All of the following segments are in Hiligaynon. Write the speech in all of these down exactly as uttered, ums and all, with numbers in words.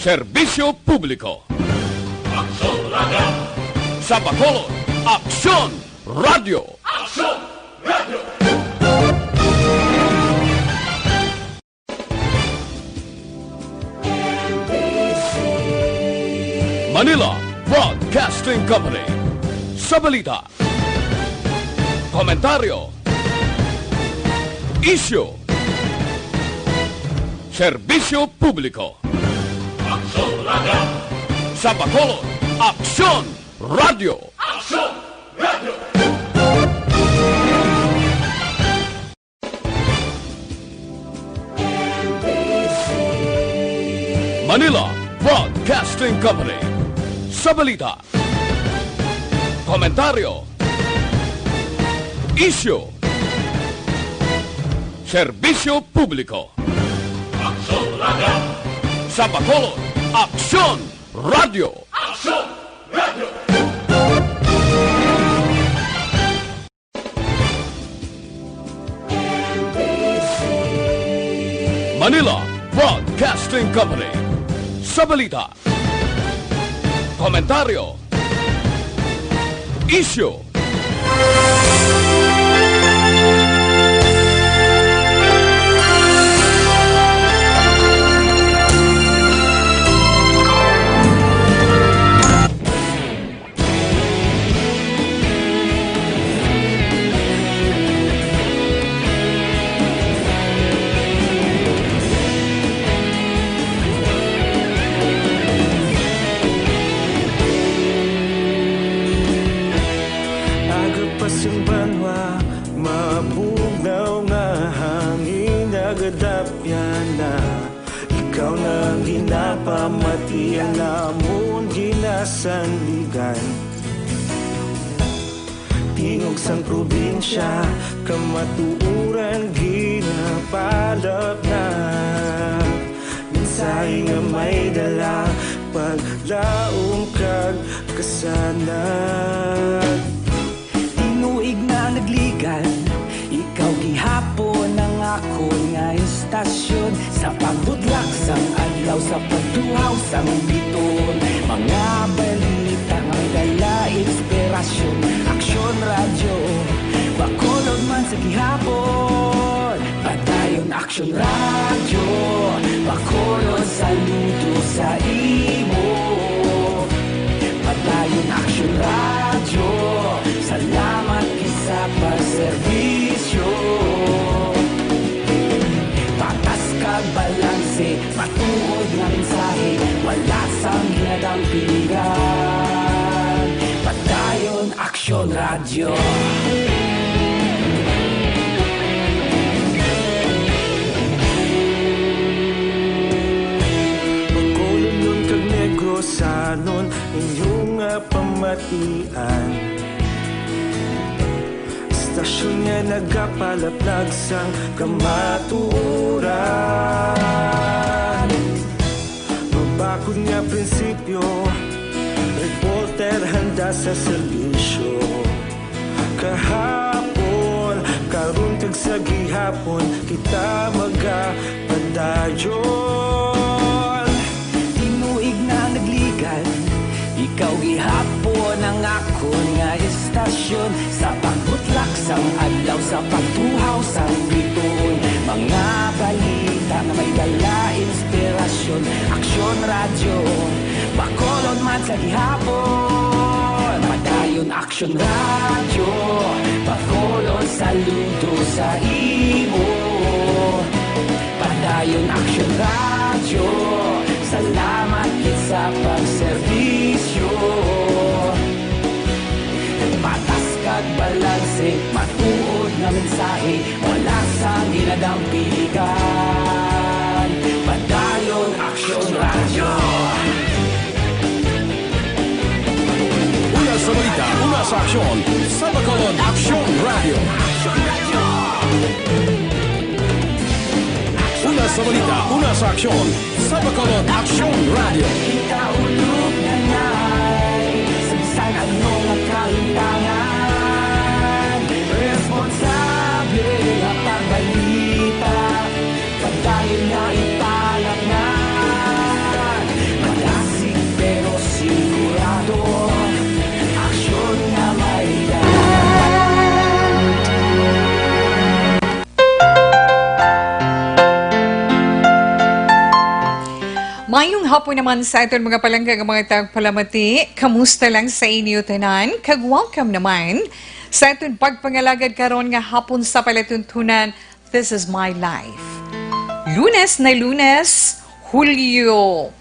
Serbisyo Publiko. Aksyon Radio. Sa Bacolod, Aksyon Radio. Aksyon Radio. Manila Broadcasting Company. Sa balita, komentaryo, isyu, serbisyo publiko. Aksyon Radio. Sa Bacolod, Aksyon Radio. Aksyon Radio. Manila Broadcasting Company. Sa balita, komentaryo, isyu, serbisyo publiko. Aksyon Radio. Sa Bacolod, Aksyon Radio. Aksyon Radio. Manila Broadcasting Company. Sa balita, komentaryo, isyu, Aga pa sing banwa, mabugnaw nga hangin, nagadapyan na. Ikaw na ang ginapamati, ang amon ginasandigan. Tingog sang probinsya, kamatuoran ginapalapnag. Mensahe nga may dala, paglaom kag kasanag. Tinuig na nagligan, ikaw gihapon ang akon nga istasyon. Sa pagbutlak sang adlaw, sa pagtuhaw sang bituon, mga balita nga may dala inspirasyon. Aksyon Radyo, Bacolod man sa gihapon. Padayon Aksyon Radyo, Bacolod, saludo sa imo. Padayon Aksyon Radyo, salamat gid sa pagserbisyo. Patas kag balanse, matuod nga mensahe, wala sang ginadampigan. Padayon Aksyon Radyo. Bacolodnon kag Negrosanon, inyo nga pamatian. Istasyon nga nagapalaplag sang kamatuoran. Mabakod nga prinsipyo, reporter handa sa serbisyo. Kahapon, karon kag sa gihapon, kita magapadayon. Tinuig na nagligan, ikaw gihapon ang akon nga istasyon. Sa pagbutlak sang adlaw, sa pagtuhaw sang bituon, mga balita nga may dala inspirasyon. Aksyon Radyo, Bacolod man sa gihapon. Padayon Aksyon Radyo, Bacolod, saludo sa imo. Padayon Aksyon Radyo, salamat gid sa pagserbisyo. Patas kag balanse, matuod nga mensahe, wala sang ginadampigan. Padayon Aksyon Radyo. Una sa balita, una sa aksyon, sa Bacolod Aksyon Radyo. Una sa balita, una sa aksyon, sa Bacolod Aksyon Radyo. Kita ulog na ngay sa bisan ano nga kalimtangan. Responsable nga pagbalita, padayon nga ipalapngan. Mayong hapon naman sa aton mga palangga nga mga tagpalamati. Kamusta lang sa inyo tanan? Kag welcome naman sa aton pagpangalagad karon nga hapon sa palatuntunan. This is my life. Lunes na Lunes, Hulyo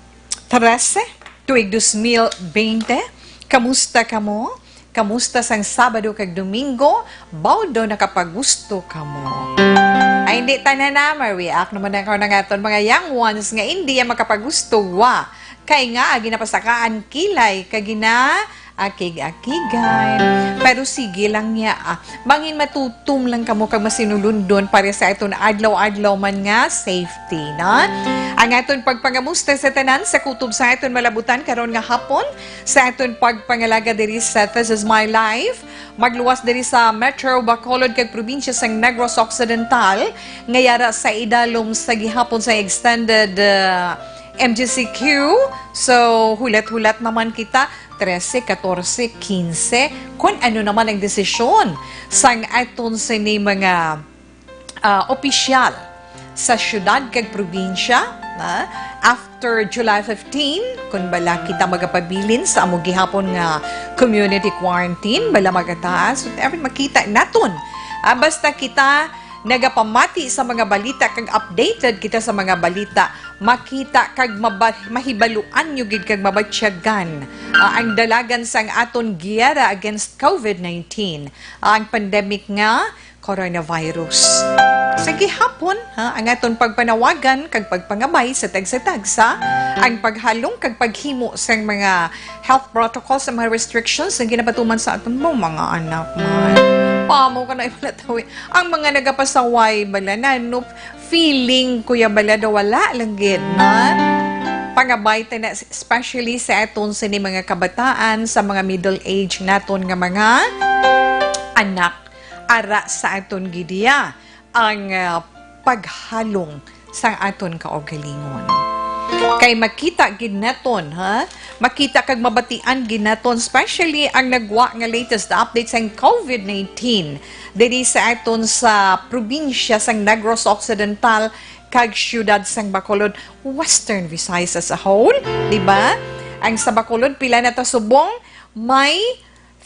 trese, tuig dos mil bente. Kamusta kamo? Kamusta sang Sabado kag Domingo? Bawdo nakapagusto kamo. Ay, hindi tanan na, ma-react naman ako ng aton mga young ones nga hindi makapagusto, wa. Kay nga, ginapasakaan kilay, kag gina-akig-akigan. Pero sige lang niya, ah. Bangin matutom lang kamo kag masinulundon para sa aton adlaw-adlaw man nga safety, no? Ang aton pagpangamusta sa tanan sa kutob sa aton malabutan karon nga hapon, sa aton pagpangalaga diri sa This Is My Life, magluwas diri sa Metro Bacolod kag probinsya sang Negros Occidental, nga yara sa idalom sa gihapon sa extended, ah, M G C Q. So, hulat-hulat naman kita, trese, katorse, kinse, kun ano naman ang desisyon sang aton sini mga ah, opisyal sa syudad kag probinsya, na after July fifteen, kun bala kita magapabilin sa amo gihapon nga community quarantine, bala magataas, whatever, makita naton. Ah, basta kita nagapamati sa mga balita kag updated kita sa mga balita, makita kag maba-, mahibaluan nyo gid kag mabatyagan, ah, ang dalagan sang aton giyera against COVID nineteen, ah, ang pandemic nga coronavirus. Sa gihapon, ha, ang aton pagpanawagan kag pagpangabay sa tagsa-tagsa, ang paghalong kag paghimo sang mga health protocols, sa mga restrictions nga ginapatuman sa aton mo, mga anak man. Pamo ka na ibalatawi. Ang mga nagapasaway, bala na, no, feeling, kuya, bala daw wala lang gid, na pangabay ta na, especially sa aton sini mga kabataan, sa mga middle age naton nga mga anak. Ara sa aton gidiya ang, ah, paghalong sa aton kaugalingon. Kay makita gid naton, ha? Makita kag mabatian gid naton, especially ang nagwa nga latest update sang COVID nineteen diri sa aton sa probinsya sang Negros Occidental kag siyudad sang Bacolod, Western Visayas as a whole, di ba? Ang sa Bacolod, pila na ta subong? May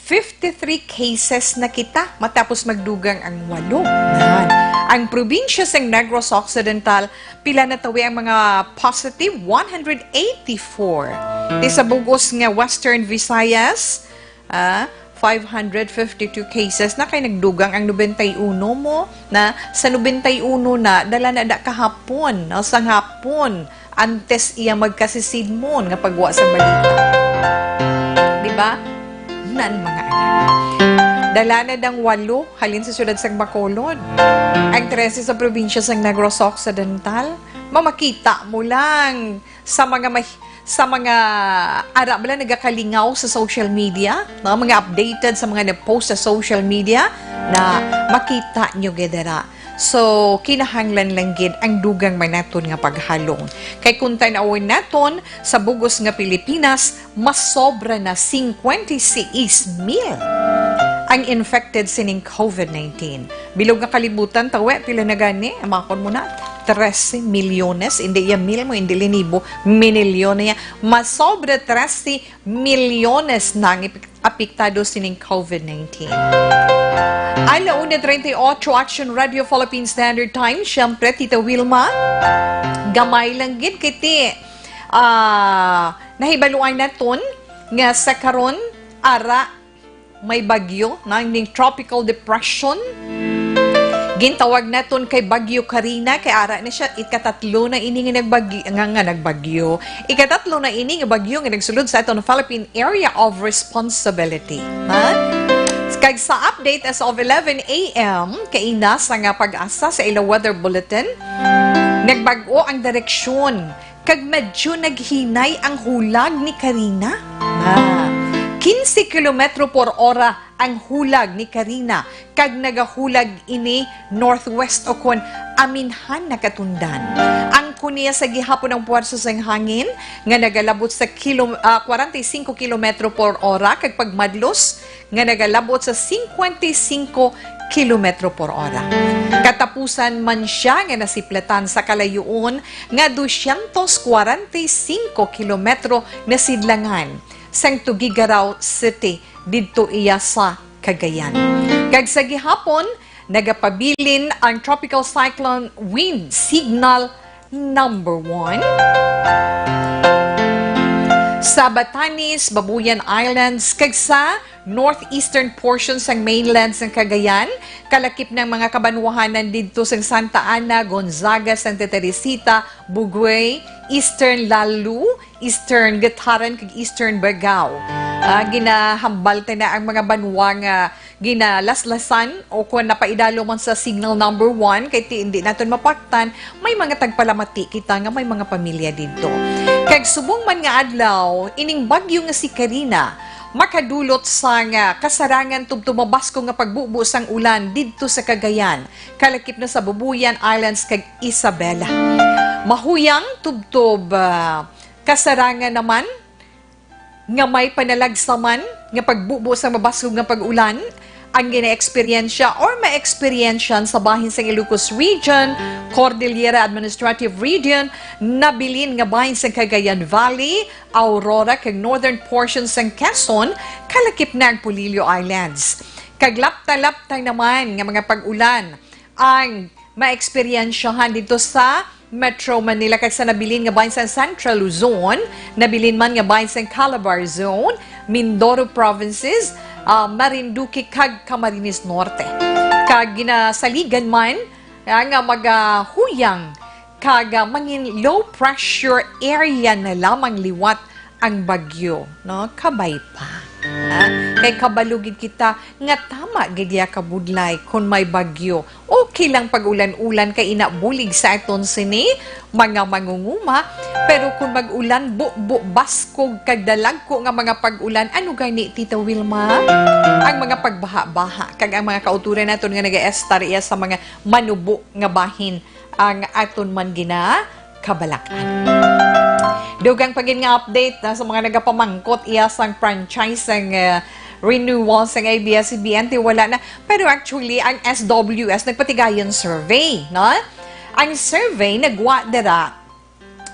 fifty-three cases na kita matapos magdugang ang walo. Nan. Ang probinsya sang Negros Occidental, pila na tawi ang mga positive? One hundred eighty-four. Di sa bugos nga Western Visayas, ah, five hundred fifty-two cases na kay nagdugang ang nobenta y uno mo na sa nobenta y uno na dala na da kahapon, no? Sa hapon. Antes iya magkasisidmon nga pagwa sa balita. Di ba? Nan, mga anak. Dala na dang walo halin sa siyudad sang Bacolod. Ang trese sa probinsya sang Negros Occidental. Mamakita mo lang sa mga mah-, sa mga ara bala nagakalingaw sa social media, no? Mga updated sa mga nag-post sa social media na makita nyo gid dira. So, kinahanglan lang gid ang dugang man naton nga paghalong. Kay kung tan-awon naton, sa bugos nga Pilipinas, mas sobra na cincuenta y seis mil ang infected sining COVID nineteen. Bilog nga kalibutan, tawe, pila na gani? Amakon mo na, trese milyones, hindi iya mil mo, hindi linibo, minilyon na iya. Mas sobra trese milyones na ang epek-, apektado sining COVID nineteen. Ala una treinta y ocho, Action Radio Philippine Standard Time. Siyempre, Tita Wilma, gamay lang gid kay ti, ah, nahibaluan naton nga sa karon, ara, may bagyo na ning tropical depression. Gintawag naton kay Bagyo Karina, kay ara na siya, ikatatlo na ini nga nagbagyo, nga, nga nagbagyo. Ikatatlo na ini nga bagyo nga nagsulod sa aton Philippine Area of Responsibility. Ha? Kag sa update as of eleven a m, kaina sa nga PAGASA sa ila weather bulletin, nagbag-o ang direksyon kag medyo naghinay ang hulag ni Karina. Ah, quince kilometro por hora ang hulag ni Karina, kag nagahulag ini northwest o kon aminhan nakatundan. Ang Kuniya sa gihapon ang puwersa sang hangin nga nagalabot sa kilo-, ah, kwarenta y singko kilometro por ora kag pagmadlos nga nagalabot sa singkwenta y singko kilometro por ora. Katapusan man sia nga nasiplatan sa kalayuon nga dosyentos kwarenta y singko kilometro na sidlangan sang Tuguegarao City didto iya sa Cagayan. Kag sa gihapon, nagapabilin ang Tropical Cyclone Wind Signal Number One sa Batanes, Babuyan Islands, kag sa northeastern portion sang mainland sang Cagayan, kalakip ng mga kabanwahanan didto sang Santa Ana, Gonzaga, Santa Teresita, Buguey, Eastern Lalu, Eastern Guitaran, kag Eastern Bagao. Ah, ginahambal ta na ang mga banwa nga ginalaslasan o kung napaidalo man sa signal number one, kay ti-, hindi naton mapaktan, may mga tagpalamati kita nga may mga pamilya didto. Kag subong man nga adlaw, ining bagyo nga si Karina makadulot sang kasarangan tubtob mabaskog nga pagbubo sang ulan didto sa Cagayan, kalakip na sa Babuyan Islands kag Isabela. Mahuyang tubtob, ah, kasarangan naman nga may panalagsaman nga pagbubo sa mabaskog nga pag-ulan ang gina-eksperyensya or maeksperiensyan sa bahin sang Ilocos Region, Cordillera Administrative Region, nabilin nga bahin sang Cagayan Valley, Aurora, kag northern portion sang Quezon, kalakip na ang Polillo Islands. Kag lapta-lapta naman nga mga pag-ulan ang maeksperiensyahan dito sa Metro Manila, kag sa nabilin nga bahin sa Central Luzon, nabilin man nga bahin sa Calabar Zone, Mindoro Provinces, ah, Marinduque, kag Camarines Norte. Kag ginasaligan man, ah, nga magahuyang kag, ah, mangin low pressure area na lamang liwat ang bagyo, no? Kabay pa. Ha? Kay kabalo gid kita nga tama gid iya kabudlay kon may bagyo. Okay lang pag-ulan-ulan kay ina bulig sa aton sini mga mangunguma, pero kon mag-ulan, bubo, baskog kag dalagko nga mga pag-ulan, ano gani, Tita Wilma? Ang mga pagbaha-baha kag ang mga kautoran naton nga nagaestar iya sa mga manubo nga bahin ang aton man gina kabalakan. Dugang pa gid nga update na sa mga nagapamangkot iya sang franchise sang, eh, renewal sang A B S C B N, ti wala na. Pero actually, ang S W S nagpatigayon survey, no? Ang survey nagwa dira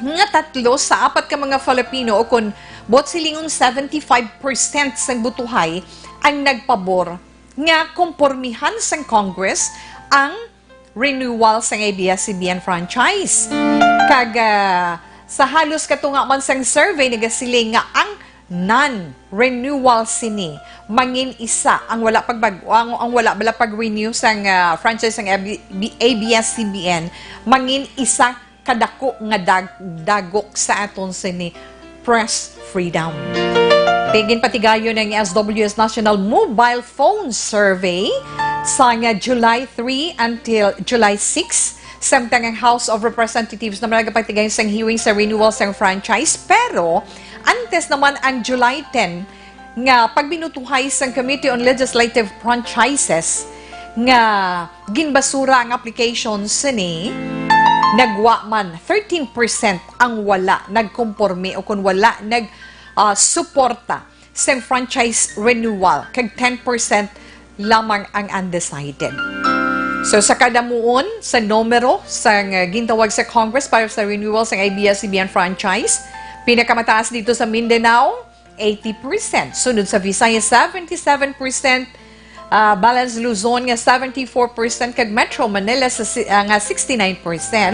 nga tatlo sa apat ka mga Filipino, o kon buot silingon, seventy-five percent sang butuhay ang nagpabor nga kompormihan sang Congress ang renewal sang A B S C B N franchise. Kag, ah, sa halos katunga man sang survey, nagasiling nga ang non-renewal sini mangin isa, ang wala pagbag-, ang, ang wala bala pag-renew sang, ah, franchise sang A B S C B N, mangin isa kadako nga dag-, dagok sa aton sini press freedom. Tigin patigayon ang S W S National Mobile Phone Survey sa nga July three until July six. Samtang ang House of Representatives naman nagapatigayon sang hearing sa renewal sang franchise. Pero antes naman ang July ten nga pagbinutuhay sang Committee on Legislative Franchises nga ginbasura ang application sini, nagwa man thirteen percent ang wala nagkomporme o kon wala nag, ah, suporta sa franchise renewal, kag ten percent lamang ang undecided. So, sa kadamuon sa numero sang, ah, gintawag sa Congress para sa renewal sang A B S C B N franchise, pinakamataas dito sa Mindanao, eighty percent. Sunod sa Visayas, seventy-seven percent. Ah, balance Luzon nga seventy-four percent, kag Metro Manila sa si-, ah, nga sixty-nine percent.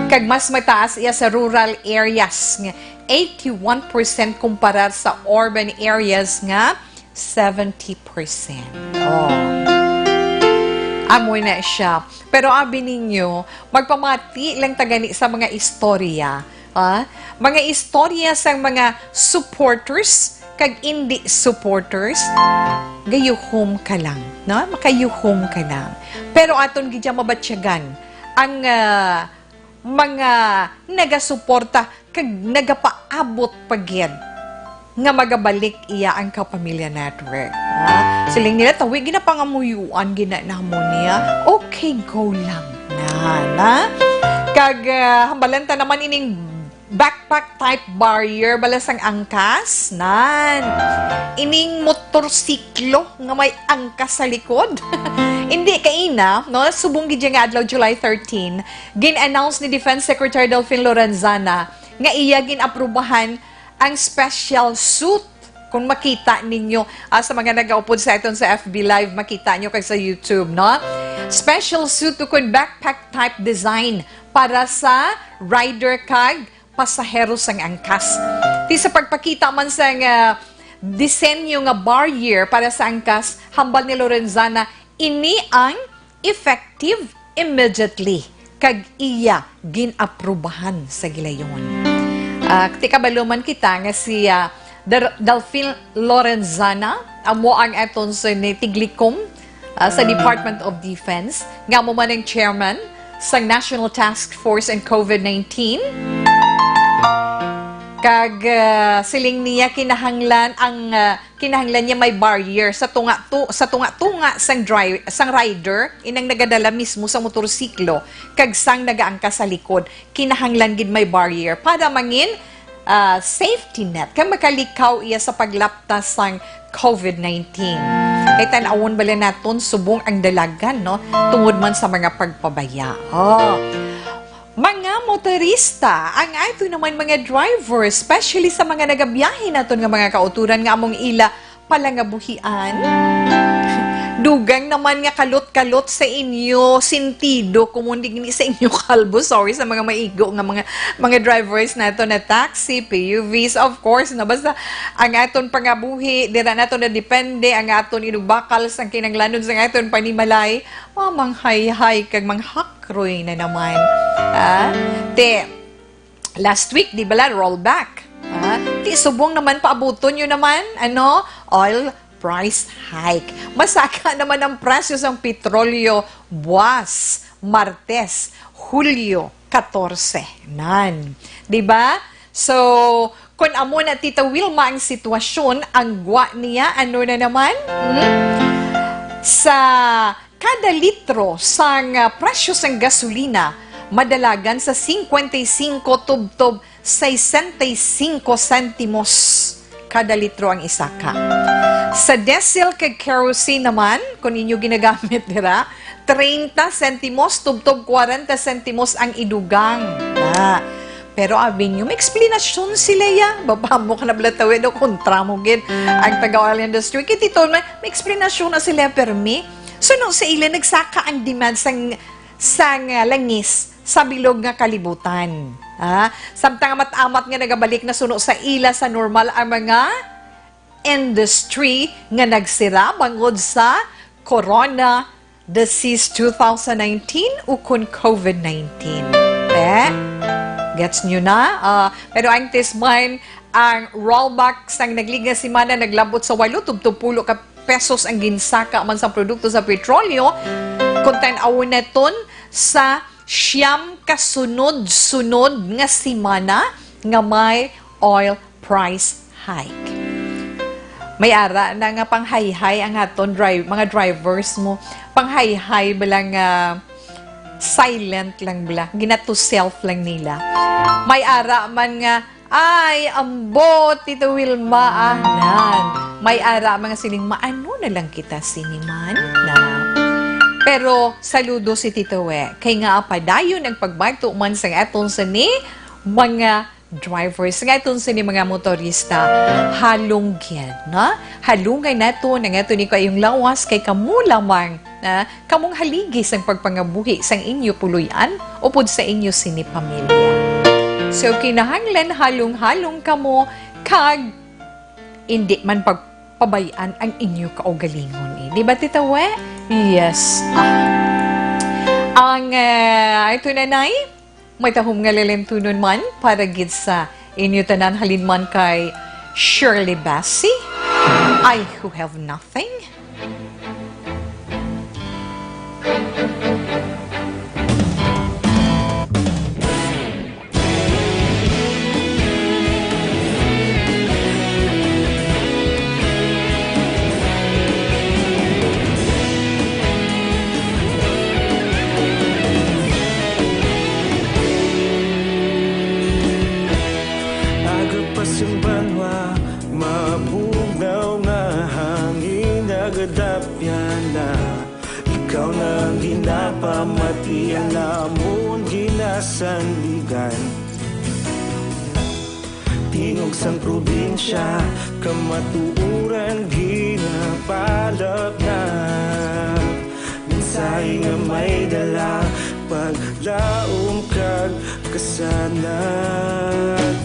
Kag mas mataas iya sa rural areas nga eighty-one percent kumparar sa urban areas nga seventy percent. Oh. Amo na siya. Pero abi ninyo, magpamati lang ta gani sa mga istorya. Ah, mga istorya sang mga supporters kag indi supporters, gayuhom ka lang, no? Makayuhom ka lang. Pero aton gid siya mabatyagan ang, ah, mga nagasuporta kag nagapaabot pa gid nga magabalik iya ang Kapamilya Network. Ha? Siling nila, "Tawi, ginapangamuyuan gina namon niya." Okay, go lang na, na. Kag, ah, hambalan ta naman ining backpack type barrier bala sang angkas. Nan. Ining motorsiklo nga may angkas sa likod. Hindi, kaina, no? Subong gid nga adlaw, July thirteen, gin-announce ni Defense Secretary Delfin Lorenzana nga iya gin-aprubahan ang special suit. Kung makita ninyo, ah, sa mga nagaupod sa aton sa F B Live, makita nyo kag sa YouTube, no? Special suit ukon backpack type design para sa rider kag pasahero sang angkas. Ti sa pagpakita man sang, ah, disenyo nga barrier para sa angkas, hambal ni Lorenzana, ini ang effective immediately, kag iya gin-aprubahan sa gilayon. Ah, ti kabalo man kita nga si, ah, Dar-, Delfin Lorenzana, amo ang aton sa ni tiglikom, ah, sa Department of Defense, nga amo man ang chairman sa National Task Force on COVID nineteen. Kag, ah, siling niya kinahanglan ang, ah, kinahanglan niya may barrier sa tunga-tu-, sa tunga-tunga sang dri-, sang rider, inang nagadala mismo sa motorsiklo, kag sang nagaangkas sa likod. Kinahanglan gid may barrier para mangin, ah, safety net, kag makalikaw iya sa paglaptas sang COVID nineteen. Kay tan-awon bala naton subong ang dalagan, no? Tungod man sa mga pagpabaya. Oh. Mga motorista, ang ato naman mga driver, especially sa mga nagabiyahe naton nga mga kauturan nga among ila palangabuhian. Dugang naman nga kalot-kalot sa inyo sentido, kumon digni sa inyo kalbo. Sorry sa mga maigo nga mga, mga drivers nato na taxi, P U Vs, of course, na basta ang aton pangabuhi, dira nato na depende ang aton inugbakal sa kinahanglanon sa aton panimalay. Mamanghayhay kag manghakroy na naman. Ah, te, last week, di bala, rollback? Ah, ti subong naman, paabuton nyo naman, ano, oil price hike. Masaka naman ang presyo sang petrolyo buwas, Martes, Hulyo katorse. Nan. Di ba? So, kung amo na, Tita Wilma, ang sitwasyon, ang gwa niya, ano na naman? Hmm? Sa kada litro sang, ah, presyo sang gasolina, madalagan sa cincuenta y cinco tubtob sesenta y cinco sentimos kada litro ang isaka. Sa diesel kag kerosene naman, kung inyo ginagamit dira, treinta sentimos tubtob kwarenta sentimos ang idugang. Na. Pero abi nyo, may eksplanasyon sila ya. Baba mo ka na bala tawid o kontra mo gid ang taga oil industry. Kay tito, may, may eksplanasyon na sila, permi. Suno sa ila, nagsaka ang demand sang, sang, ah, langis sa bilog nga kalibutan. Ha? Samtang amat-amat nga nagabalik na suno sa ila sa normal ang mga industry nga nagsira bangod sa corona disease two thousand nineteen ukon COVID nineteen. Te? Gets nyo na? Ah, pero antes man, ang rollback sang nagligad nga semana naglabot sa walo tubtob pulo ka pesos ang ginsaka man sang produkto sa petrolyo, kung tan-awon naton sa siyam ka sunod-sunod nga semana nga may oil price hike. May ara na nga panghayhay ang aton dri-, mga drivers mo. Panghayhay bala nga silent lang bala. Gina to self lang nila. May ara man nga, "Ay, ambot, Tito Wilma, ah, nan." May ara man nga siling, "Maano na lang kita sini man?" Na. Pero saludo si Tito We. Kay nga padayon ang pagbato man sa aton sini mga drivers, nga aton sini mga motorista, halong gid, no? Halongay naton ang aton ni kaayong lawas, kay kamo lamang, na kamong haligi sang pagpangabuhi sang inyo puloy-an upod sa inyo sini pamilya. So, kinahanglan halong-halong kamo kag indi man pagpabay-an ang inyo kaugalingon, eh. Di ba, Tita We? Yes. Ah. Ang, eh, ito na, Nay. May tahom nga lilintunon man para gid sa inyo tanan, halin man kay Shirley Bassey, "I Who Have Nothing." Pasang banwa, mabugnaw nga hangin nagadapya na. Ikaw na ang ginapamatian namon ginasandigan. Tingog sang probinsya, kamatuoran ginapalapnap. Mensahe nga may dala, paglaom kag kasanag.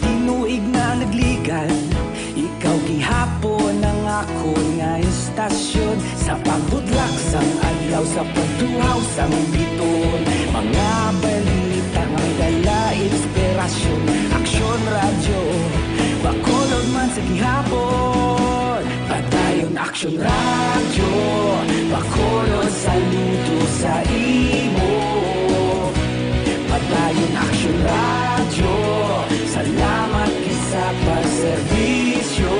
Tinuig na nagligad, ikaw gihapon ang akon nga istasyon. Sa pagbudlak sang adlaw, sa pagtuhaw sang biton, mga balita nga may dala inspirasyon. Aksyon Radyo Bacolod man sa gihapon. Padayon Aksyon Radyo Bacolod, saludo sa imo. Padayon Aksyon Radyo, salamat gid sa pagserbisyo.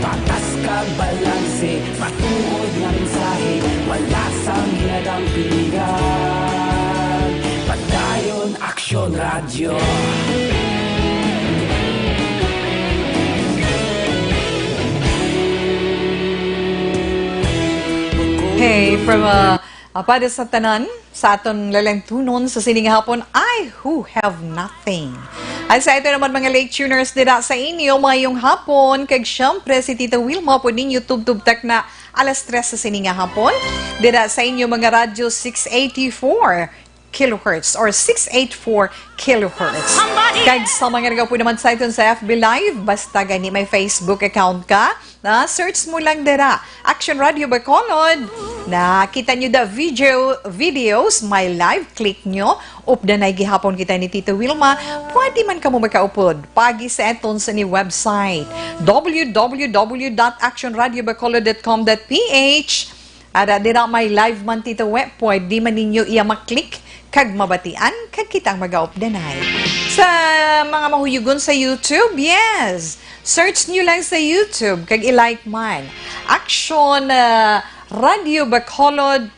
Patas kag balanse, matuod nga mensahe, wala sang hinadampingan. Padayon Aksyon Radyo. Hey, from, uh, uh, para sa tanan, sa aton lalentunon sa sining hapon, I who have nothing. At sa ito naman, mga late tuners, dira sa inyo, mayong hapon. Kag syempre, si Tita Wilma, pwede ninyo tubtub takna alas tres sa sining hapon. Dira sa inyo, mga radyo, six eighty-four kilohertz or six eight four kilohertz. Kag sa mga nagaupod naman sa aton sa F B Live, basta gani may Facebook account ka, na search mo lang dira, Action Radio Bacolod. Nakita nyo the video, videos, may live, click nyo. Updanay gihapon kita ni Tita Wilma. Pwede man kamo makaupod pagi sa aton sa ni website, w w w dot action radio bacolod dot com dot p h. Ara dira may live man, Tito We, pwede man ninyo iya ma-click kag mabatian kag kita ang magaupdanay. Sa mga mahuyugon sa YouTube, yes, search nyo lang sa YouTube kag i-like man. Action, ah, Radio Bacolod,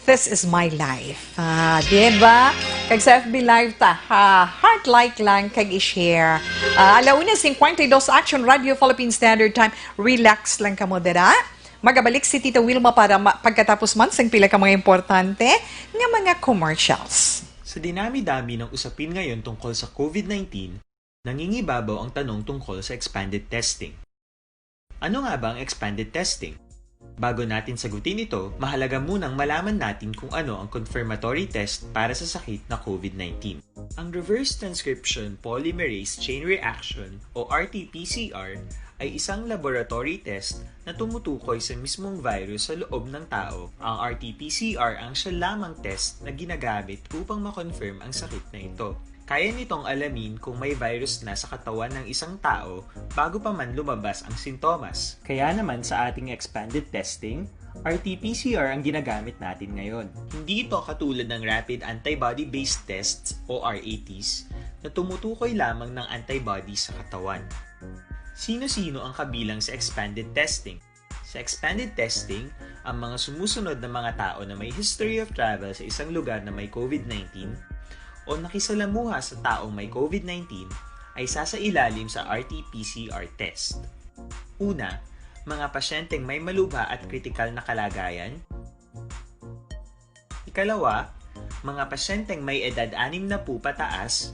This is My Life. Ah, di ba? Kag sa F B Live ta, ha, heart like lang kag i-share. Ah, alauna cincuenta y dos Action Radio Philippine Standard Time. Relax lang kamo dira. Magabalik si Tita Wilma para ma-, pagkatapos man sang pila ka mga importante nga mga commercials. Sa dinami-dami ng usapin ngayon tungkol sa covid nineteen, nangingibabaw ang tanong tungkol sa expanded testing. Ano nga ba ang expanded testing? Bago natin sagutin ito, mahalaga munang malaman natin kung ano ang confirmatory test para sa sakit na covid nineteen. Ang reverse transcription polymerase chain reaction o R T P C R ay isang laboratory test na tumutukoy sa mismong virus sa loob ng tao. Ang R T P C R ang siya lamang test na ginagamit upang ma-confirm ang sakit na ito. Kaya nitong alamin kung may virus na sa katawan ng isang tao bago pa man lumabas ang sintomas. Kaya naman sa ating expanded testing, R T P C R ang ginagamit natin ngayon. Hindi ito katulad ng rapid antibody-based tests o R A Ts na tumutukoy lamang ng antibody sa katawan. Sino-sino ang kabilang sa expanded testing? Sa expanded testing, ang mga sumusunod na mga tao na may history of travel sa isang lugar na may covid nineteen o nakisalamuha sa taong may covid nineteen ay sasailalim sa R T P C R test. Una, mga pasyenteng may malubha at kritikal na kalagayan. Ikalawa, mga pasyenteng may edad anim na po pataas,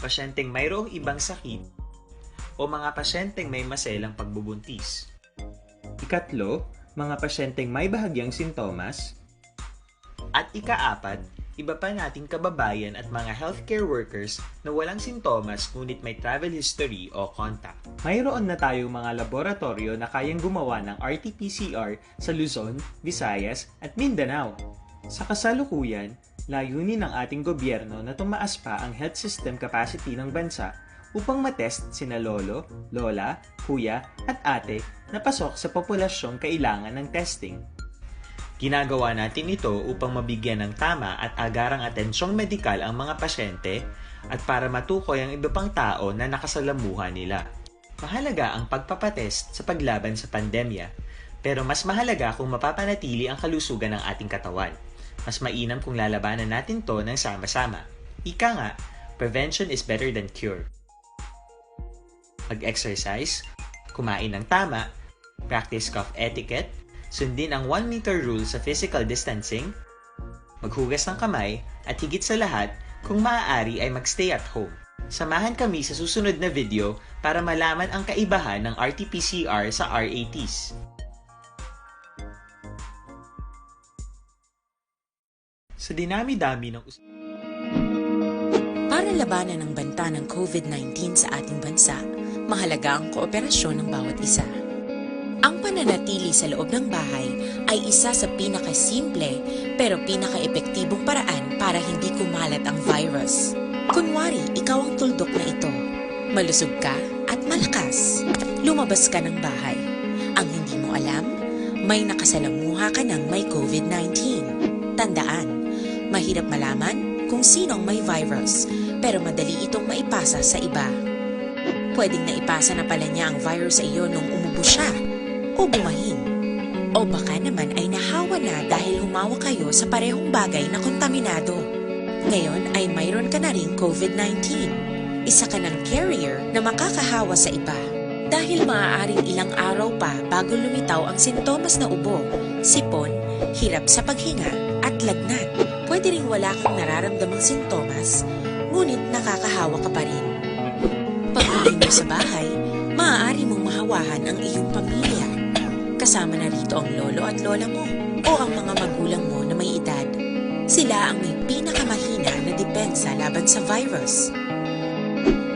pasyenteng mayroong ibang sakit, o mga pasyenteng may maselang pagbubuntis. Ikatlo, mga pasyenteng may bahagyang sintomas. At ikaapat, iba pa nating kababayan at mga healthcare workers na walang sintomas ngunit may travel history o contact. Mayroon na tayong mga laboratoryo na kayang gumawa ng R T P C R sa Luzon, Visayas, at Mindanao. Sa kasalukuyan, layunin ng ating gobyerno na tumaas pa ang health system capacity ng bansa upang matest sina lolo, lola, kuya, at ate na pasok sa populasyong kailangan ng testing. Ginagawa natin ito upang mabigyan ng tama at agarang atensyong medikal ang mga pasyente at para matukoy ang iba pang tao na nakasalamuha nila. Mahalaga ang pagpapatest sa paglaban sa pandemya, pero mas mahalaga kung mapapanatili ang kalusugan ng ating katawan. Mas mainam kung lalabanan natin 'to ng sama-sama. Ika nga, Prevention is better than cure. Mag-exercise, kumain ng tama, practice cough etiquette, sundin ang one meter rule sa physical distancing, maghugas ng kamay, at higit sa lahat, kung maaari ay mag-stay at home. Samahan kami sa susunod na video para malaman ang kaibahan ng R T P C R sa R A Ts. Sa dinami-dami ng us- Para labanan ang banta ng COVID nineteen sa ating bansa, mahalaga ang kooperasyon ng bawat isa. Ang pananatili sa loob ng bahay ay isa sa pinakasimple pero pinakaepektibong paraan para hindi kumalat ang virus. Kunwari, ikaw ang tuldok na ito. Malusog ka at malakas. Lumabas ka ng bahay. Ang hindi mo alam, may nakasalamuha ka ng may COVID nineteen. Tandaan, mahirap malaman kung sino ang may virus, pero madali itong maipasa sa iba. Pwedeng naipasa na pala niya ang virus sa iyo nung umubo siya o bumahin. O baka naman ay nahawa na dahil humawak kayo sa parehong bagay na kontaminado. Ngayon ay mayroon ka na ring COVID nineteen. Isa ka ng carrier na makakahawa sa iba. Dahil maaaring ilang araw pa bago lumitaw ang sintomas na ubo, sipon, hirap sa paghinga, at lagnat. Pwede ring wala kang nararamdamang sintomas, ngunit nakakahawa ka pa rin. Pag-uwi mo sa bahay, maaari mong mahawahan ang iyong pamilya. Kasama na rito ang lolo at lola mo o ang mga magulang mo na may edad. Sila ang may pinakamahina na depensa laban sa virus.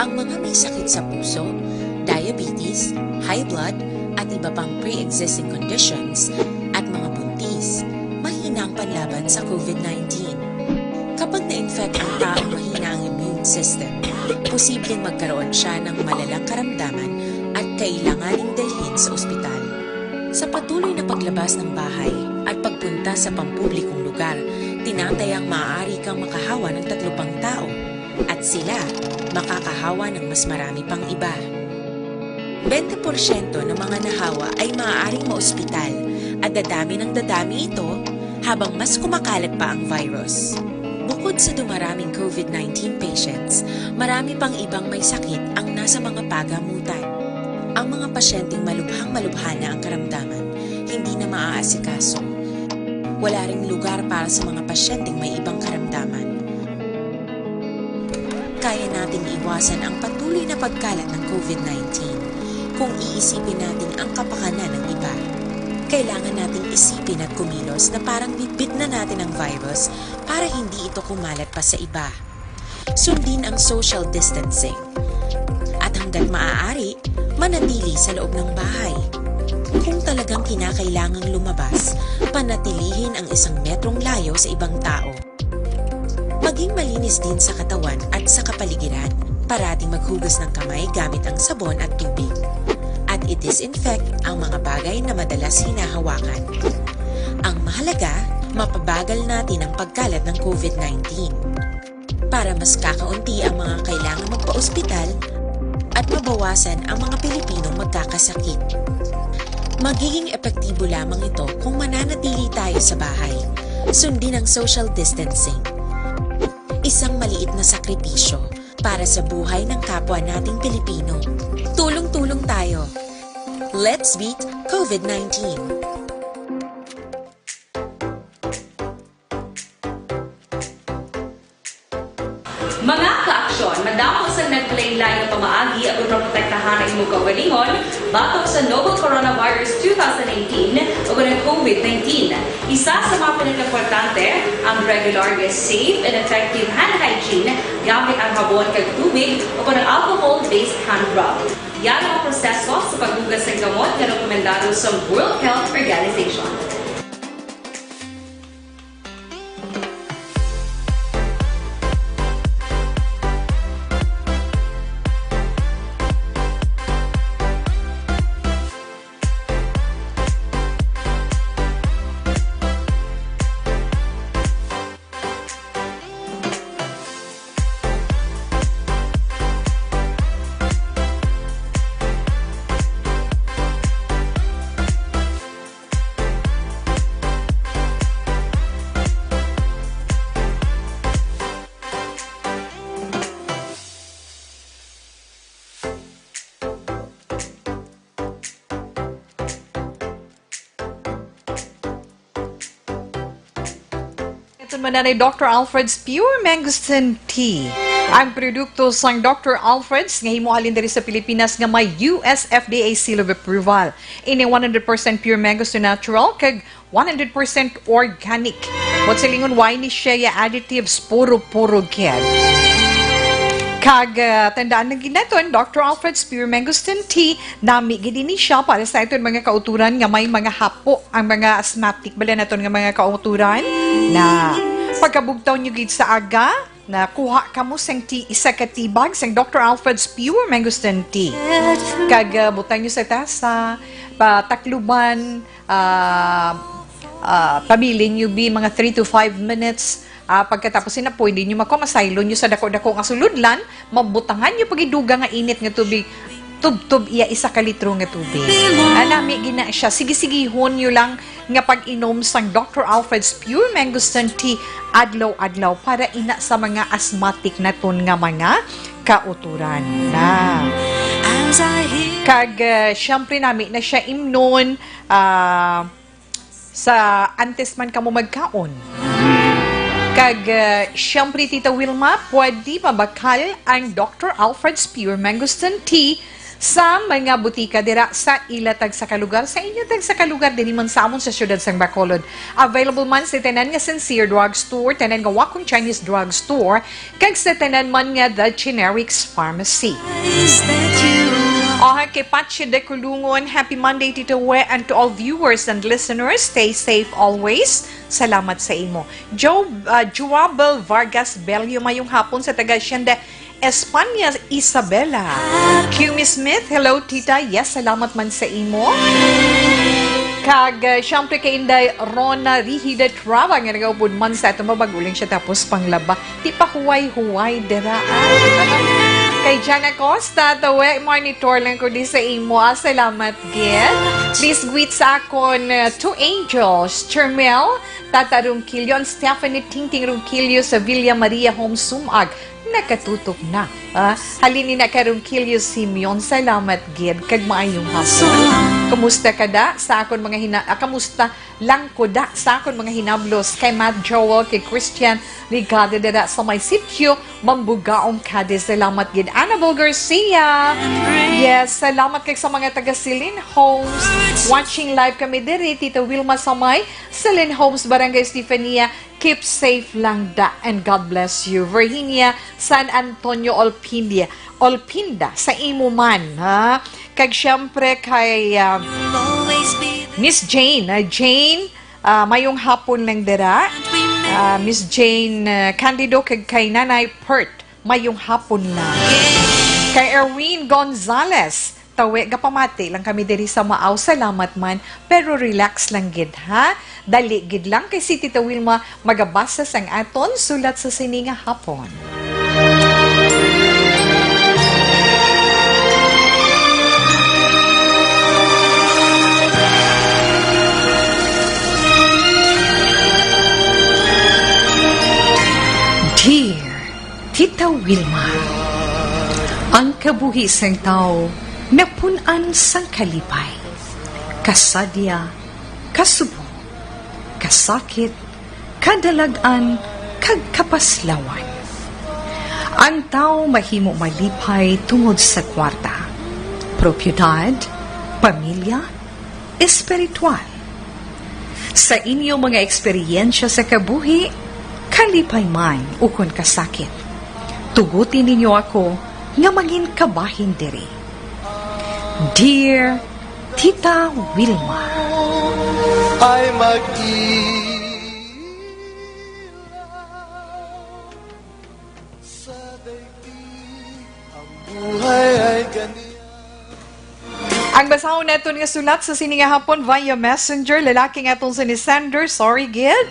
Ang mga may sakit sa puso, diabetes, high blood, at iba pang pre-existing conditions, at mga buntis, mahina ang panlaban sa COVID nineteen. Kapag na-infect ang taong mahina ang immune system, posibleng magkaroon siya ng malalang karamdaman at kailanganing dalhin sa ospital. Sa patuloy na paglabas ng bahay at pagpunta sa pampublikong lugar, tinatayang maaari kang makahawa ng tatlo pang tao at sila makakahawa ng mas marami pang iba. Bente porsyento ng mga nahawa ay maaaring maospital at dadami ng dadami ito habang mas kumakalat pa ang virus. Bukod sa dumaraming COVID nineteen patients, marami pang ibang may sakit ang nasa mga pagamutan. Ang mga pasyenteng malubhang-malubha na ang karamdaman, hindi na maaasikaso. Wala ring lugar para sa mga pasyenteng may ibang karamdaman. Kaya nating iwasan ang patuloy na pagkalat ng COVID nineteen kung iisipin natin ang kapakanan ng iba. Kailangan nating isipin at kumilos na parang bitbit na natin ang virus para hindi ito kumalat pa sa iba. Sundin ang social distancing. At hanggat maaari, manatili sa loob ng bahay. Kung talagang kinakailangang lumabas, panatilihin ang isang metrong layo sa ibang tao. Maging malinis din sa katawan at sa kapaligiran. Parating maghugas ng kamay gamit ang sabon at tubig. At i-disinfect ang mga bagay na madalas hinahawakan. Ang mahalaga, mapabagal natin ang pagkalat ng COVID nineteen. Para mas kakaunti ang mga kailangan magpa-ospital at mabawasan ang mga Pilipinong magkakasakit. Magiging epektibo lamang ito kung mananatili tayo sa bahay. Sundin ang social distancing. Isang maliit na sakripisyo para sa buhay ng kapwa nating Pilipino. Tulong-tulong tayo. Let's beat COVID nineteen. Mga kaaksyon, madamo sang naglain-lain nga pamaagi aron maprotektahan ang imong kaugalingon batok sa novel coronavirus two thousand nineteen ug ang COVID nineteen. Isa sa mga pinakaimportante ang regular nga safe and effective hand hygiene gamit ang habon kag tubig o kon ang alcohol-based hand rub. Yara ang proseso sa paghugas sang kamot nga rekomendado sang World Health Organization. Mananay Doctor Alfred's Pure Mangosteen Tea. Ang produkto sang Doctor Alfred's nga himo halin diri sa Pilipinas nga may U S F D A seal of approval. Ini one hundred percent pure mangosteen natural kag one hundred percent organic. Buot silingon, wala ni siya ya additives, puro-puro gid. Kag, ah, tandaan lang gid naton, Doctor Alfred's Pure Mangosteen Tea, nami gid ini siya para sa aton mga kautoran nga may mga hapo, ang mga asthmatic bala naton nga mga kautoran na pagkabugtaw nyo gid sa aga, na kuha kamo sang tea, isa ka tea bag sang Doctor Alfred's Pure Mangosteen Tea. Kag, ah, butang nyo sa tasa, patakluban, ah, ah, pabilin nyo bi mga three to five minutes. Ah, pagkatapos ina, pwede nyo makuha, masaylo nyo sa dako-dako nga sulodlan, mabutangan nyo pagiduga nga init nga tubig, tubtob iya isa ka litro nga tubig. Ah, nami gina siya. Sige-sigihon nyo lang nga pag-inom sang Doctor Alfred's Pure Mangosteen Tea adlaw-adlaw para ina sa mga asthmatic naton nga mga kautoran na. Kag, ah, syempre, nami na siya imnon, ah, sa antes man kamo magkaon. Kag, ah, syempre, Tita Wilma, pwede mabakal ang Doctor Alfred's Pure Mangosteen Tea sa mga butika dira sa ila tagsa ka lugar, sa inyo tagsa ka lugar, diri man sa amon sa siyudad sang Bacolod. Available man sa tanan nga Sincere Drug Store, tanan nga Wakong Chinese Drug Store, kag sa tanan man nga The Generics Pharmacy. Aha, kay Pachi de Culungon, happy Monday, Tito We, and to all viewers and listeners, stay safe always. Salamat sa imo. Joe, ah, Joabel Vargas Bello, mayong hapon sa taga Hacienda España, Isabela. Q Miss Smith, hello, tita. Yes, salamat man sa imo. Kag, ah, syempre kay Inday Rona Rihida Traba nga nagaupod man sa ato, mabag-o lang siya tapos panglaba. Di pa huway-huway dira, ah. Kay Jana Costa, tawe, monitor lang ko di sa imo, ah. Salamat, gid. Please greet sa akon, ah, two angels, Chermel, Tata Ronquillo, and Stephanie Tingting Ronquillo sa Villa Maria Home Sumag. Nakatutok na. Ah, halin ni na kay Ronquillo Simeon, salamat gid, kag maayong hapon. Kumusta ka da sa akon mga hina-, ah, kamusta lang ko da sa akon mga hinablos kay Matt Joel, kay Christian Ligado dira sa may sitio, Mambugaon, Cadiz. Salamat gid, Annabel Garcia. Yes, salamat kag sa mga taga Celine Homes. Watching live kami diri, Tita Wilma sa may Celine Homes, Barangay Estefania. Keep safe lang da, and God bless you. Virginia San Antonio Olpindia, Olpinda, sa imo man, ha? Kag syempre kay, ah, Miss Jane. Ah, Jane, ah, mayong hapon lang dira. Ah, Miss Jane, ah, Candido, kag kay Nanay Pert, mayong hapon lang. Kay Erwin Gonzalez, tawe, gapamati lang kami diri sa Maaw. Salamat man, pero relax lang gid, ha? Dali gid lang kay si Tita Wilma magabasa sang aton sulat sa sini nga hapon. Dear Tita Wilma, ang kabuhi sang tawo napun-an sang kalipay, kasadya, kasubo, kasakit, kadalag-an, kag kapaslawan. Ang tawo mahimo malipay tungod sa kwarta, propiedad, pamilya, espiritual. Sa inyo mga eksperyensya sa kabuhi, kalipay man ukon kasakit, tuguti ninyo ako nga mangin kabahin diri. Dear Tita Wilma. Ay mag-ilaw sa daigdig, ang buhay ay ganiya. Ang basahon naton nga sulat sa sini nga hapon via messenger, lalaki nga atong si ni Sender, sorry gid.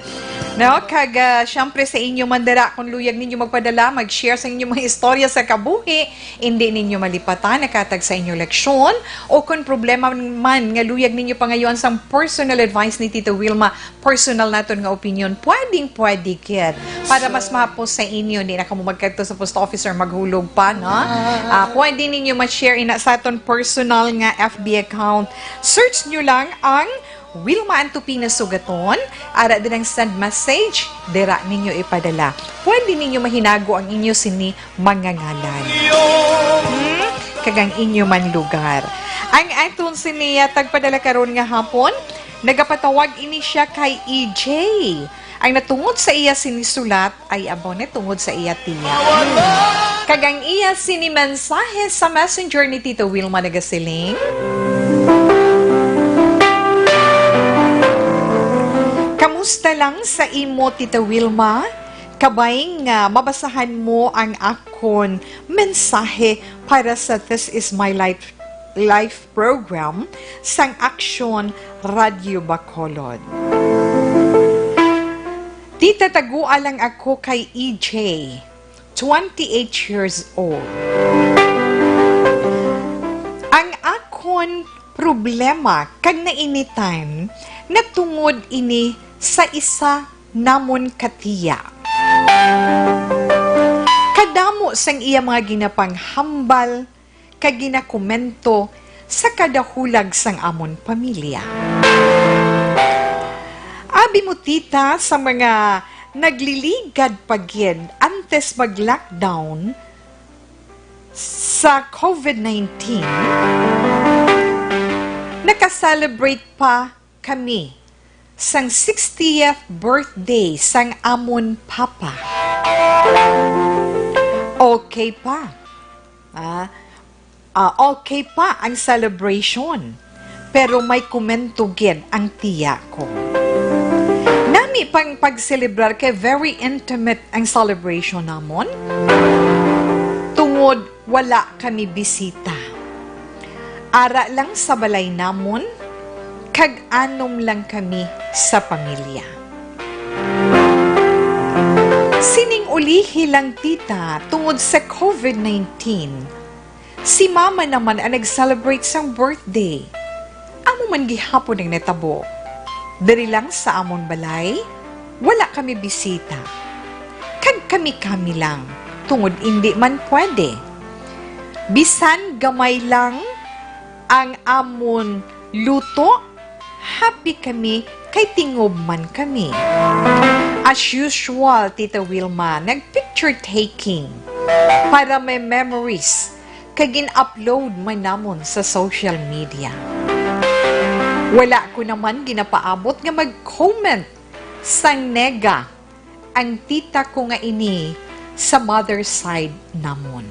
No, kag, ah, syempre sa inyo man dira, kung luyag ninyo magpadala, mag-share sa inyo mga istorya sa kabuhi, indi ninyo malipatan, nakatag sa inyo leksyon, o kung problema man nga luyag ninyo pangayoan sang personal advice ni Tita Wilma, personal naton nga opinion, pwedeng pwede gid. Para mas mahapos sa inyo, di na kamo magkadto sa post office or maghulog pa, no? Ah, pwede ninyo ma-share ina sa aton personal nga F B account. Search nyo lang ang Wilma Antupina Sugaton, ara din ang send message, dira ninyo ipadala. Pwede ninyo mahinago ang inyo sini mga ngalan. Hmm? Kag ang inyo man lugar. Ang aton sini, ah, tagpadala karon nga hapon, nagapatawag ini siya kay E J. Ang natungod sa iya sini sulat ay abo ni tungod sa iya tiya. Kag ang iya sini mensahe sa messenger ni Tita Wilma nagasiling, "Kamusta lang sa imo, Tita Wilma? Kabay nga mabasahan mo ang akon mensahe para sa This Is My Life, Life program sang Aksyon Radyo Bacolod." Tita, tagua lang ako kay E J, twenty-eight years old. Ang akon problema kag na ini time natungod ini sa isa namon ka tiya. Kadamo sang iya mga ginapanghambal kag ginakomento sa kada hulag sang amon pamilya. Abi mo, tita, sa mga nagliligad pa gid antes mag-lockdown sa COVID nineteen, naka-celebrate pa kami sang sixtieth birthday sang amon papa. Okay pa. Ah, ah, okay pa ang celebration. Pero may komento gid ang tiya ko. Nami pang pagselebrar kay very intimate ang celebration namon. Tungod wala kami bisita. Ara lang sa balay namon, kag anom lang kami sa pamilya. Sining ulihi lang, tita, tungod sa COVID nineteen, si mama naman ang nag-celebrate sang birthday. Amo man gihapon ang natabo. Diri lang sa amon balay, wala kami bisita. Kag kami-kami lang, tungod indi man pwede. Bisan gamay lang ang amon luto, happy kami kay tingob man kami. As usual, Tita Wilma, nag-picture taking para may memories, kag gin-upload man namon sa social media. Wala ko naman ginapaabot nga mag-comment sang nega ang tita ko nga ini sa mother side namon.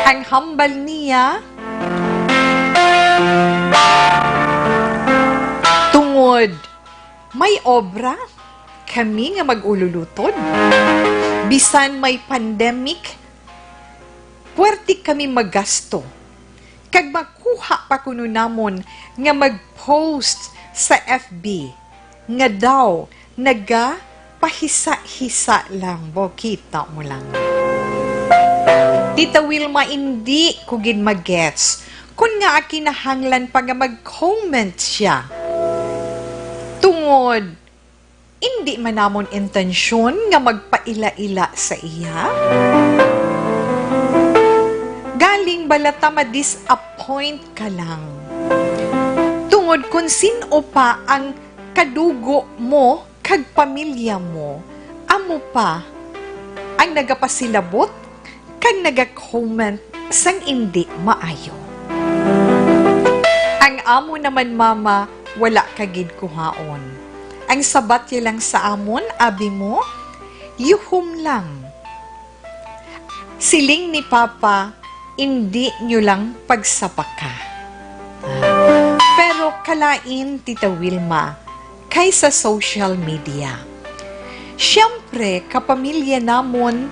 Ang hambal niya, tungod may obra kami nga mag-ululutod, bisan may pandemic, puwerte kami magasto, kag makuha pa kuno namon nga mag-post sa F B nga daw nagapahisa-hisa lang, bo, kita mo lang. Tita Wilma, indi ko gid magets kon ngaa kinahanglan pa nga mag-comment siya. Tungod, indi man namon intensyon nga magpaila-ila sa iya. Galing bala ta ma-disappoint ka lang. Tungod kon sin-o pa ang kadugo mo kag pamilya mo, amo pa ang nagapasilabot kag naga-comment sang indi maayo. Ang amo naman, mama, wala ka gid kuhaon. Ang sabat ya lang sa amon, abi mo, yuhom lang. Siling ni Papa, indi nyo lang pagsapaka. Pero kalain, Tita Wilma, kay sa social media. Siyempre, kapamilya namon,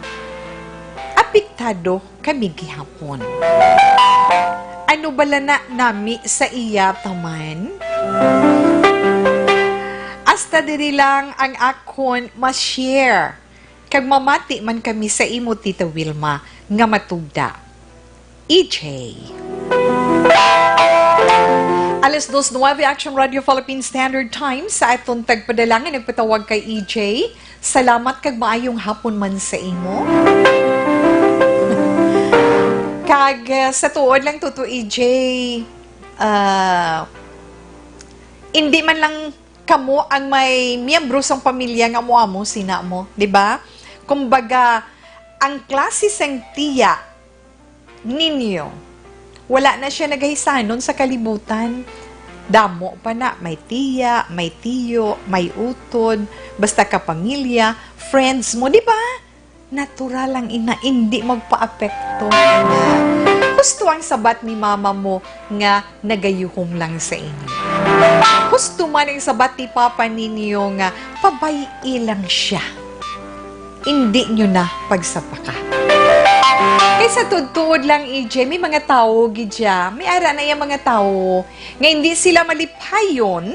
apektado kami gihapon. Ano bala na nami sa iya taman? Hasta diri lang ang akon ma-share. Kag mamati man kami sa imo, Tita Wilma, nga matugda. E J. Alas dos nuebe, Action Radio Philippine Standard Time, sa aton tagpadala nga nagpatawag kay E J. Salamat kag maayong hapon man sa imo. Kag, uh, sa tuod lang, Tuto E J, uh, Indi man lang kamo ang may miyembro sang pamilya nga amo-amo sina mo, di ba? Kumbaga, ang klase sang tiya ninyo, wala na siya nagahisanon sa kalibutan. Damo pa na, may tiya, may tiyo, may utod, basta kapamilya, friends mo, di ba? Natural lang ina, indi magpaapekto. Husto ang sabat ni mama mo nga nagayuhom lang sa inyo. Husto man ang sabat ni papa ninyo nga pabay-i lang siya. Indi nyo na pagsapaka. Kay sa tuod-tuod lang, E J, may mga tawo gid siya. May ara na yung mga tawo nga hindi sila malipayon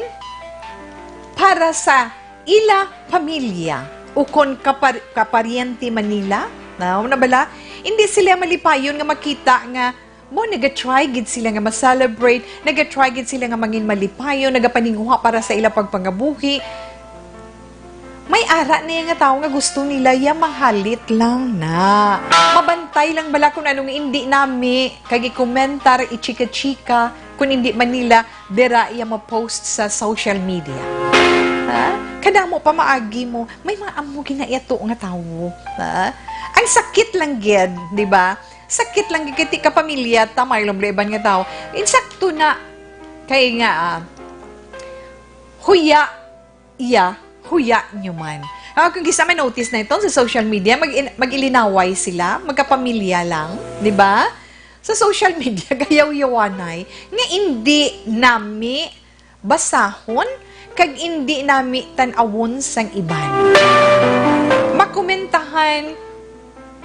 para sa ila pamilya ukon kapar-, kaparyente man nila, na, na bala, hindi sila malipayon nga makita nga mo, naga-try gid sila nga ma-celebrate, naga-try gid sila nga mangin malipayon, nagapaninguha para sa ila pagpangabuhi. May ara na nga tawo nga gusto nila ya mahalit lang na. Mabantay lang bala kung anong indi nami, kag ikomentar, ichika-chika, kung indi man nila dira iya ma-post sa social media. Ha? Kadamo pa maagi mo, may mga amo ginayato nga tawo. Ha? Ang sakit lang gid, di ba? Sakit lang gid kay ti kapamilya ta, may lumliban nga tawo. Insakto na kay nga, ah, huya iya, huya nyo man. Ah, kung kisa may notice na ito sa social media, mag mag-ilinaway sila, magkapamilya lang, di ba? Sa social media, gayaw-yawanay, nga indi nami basahon, kag indi nami tan-awon sang iban. Makomentahan,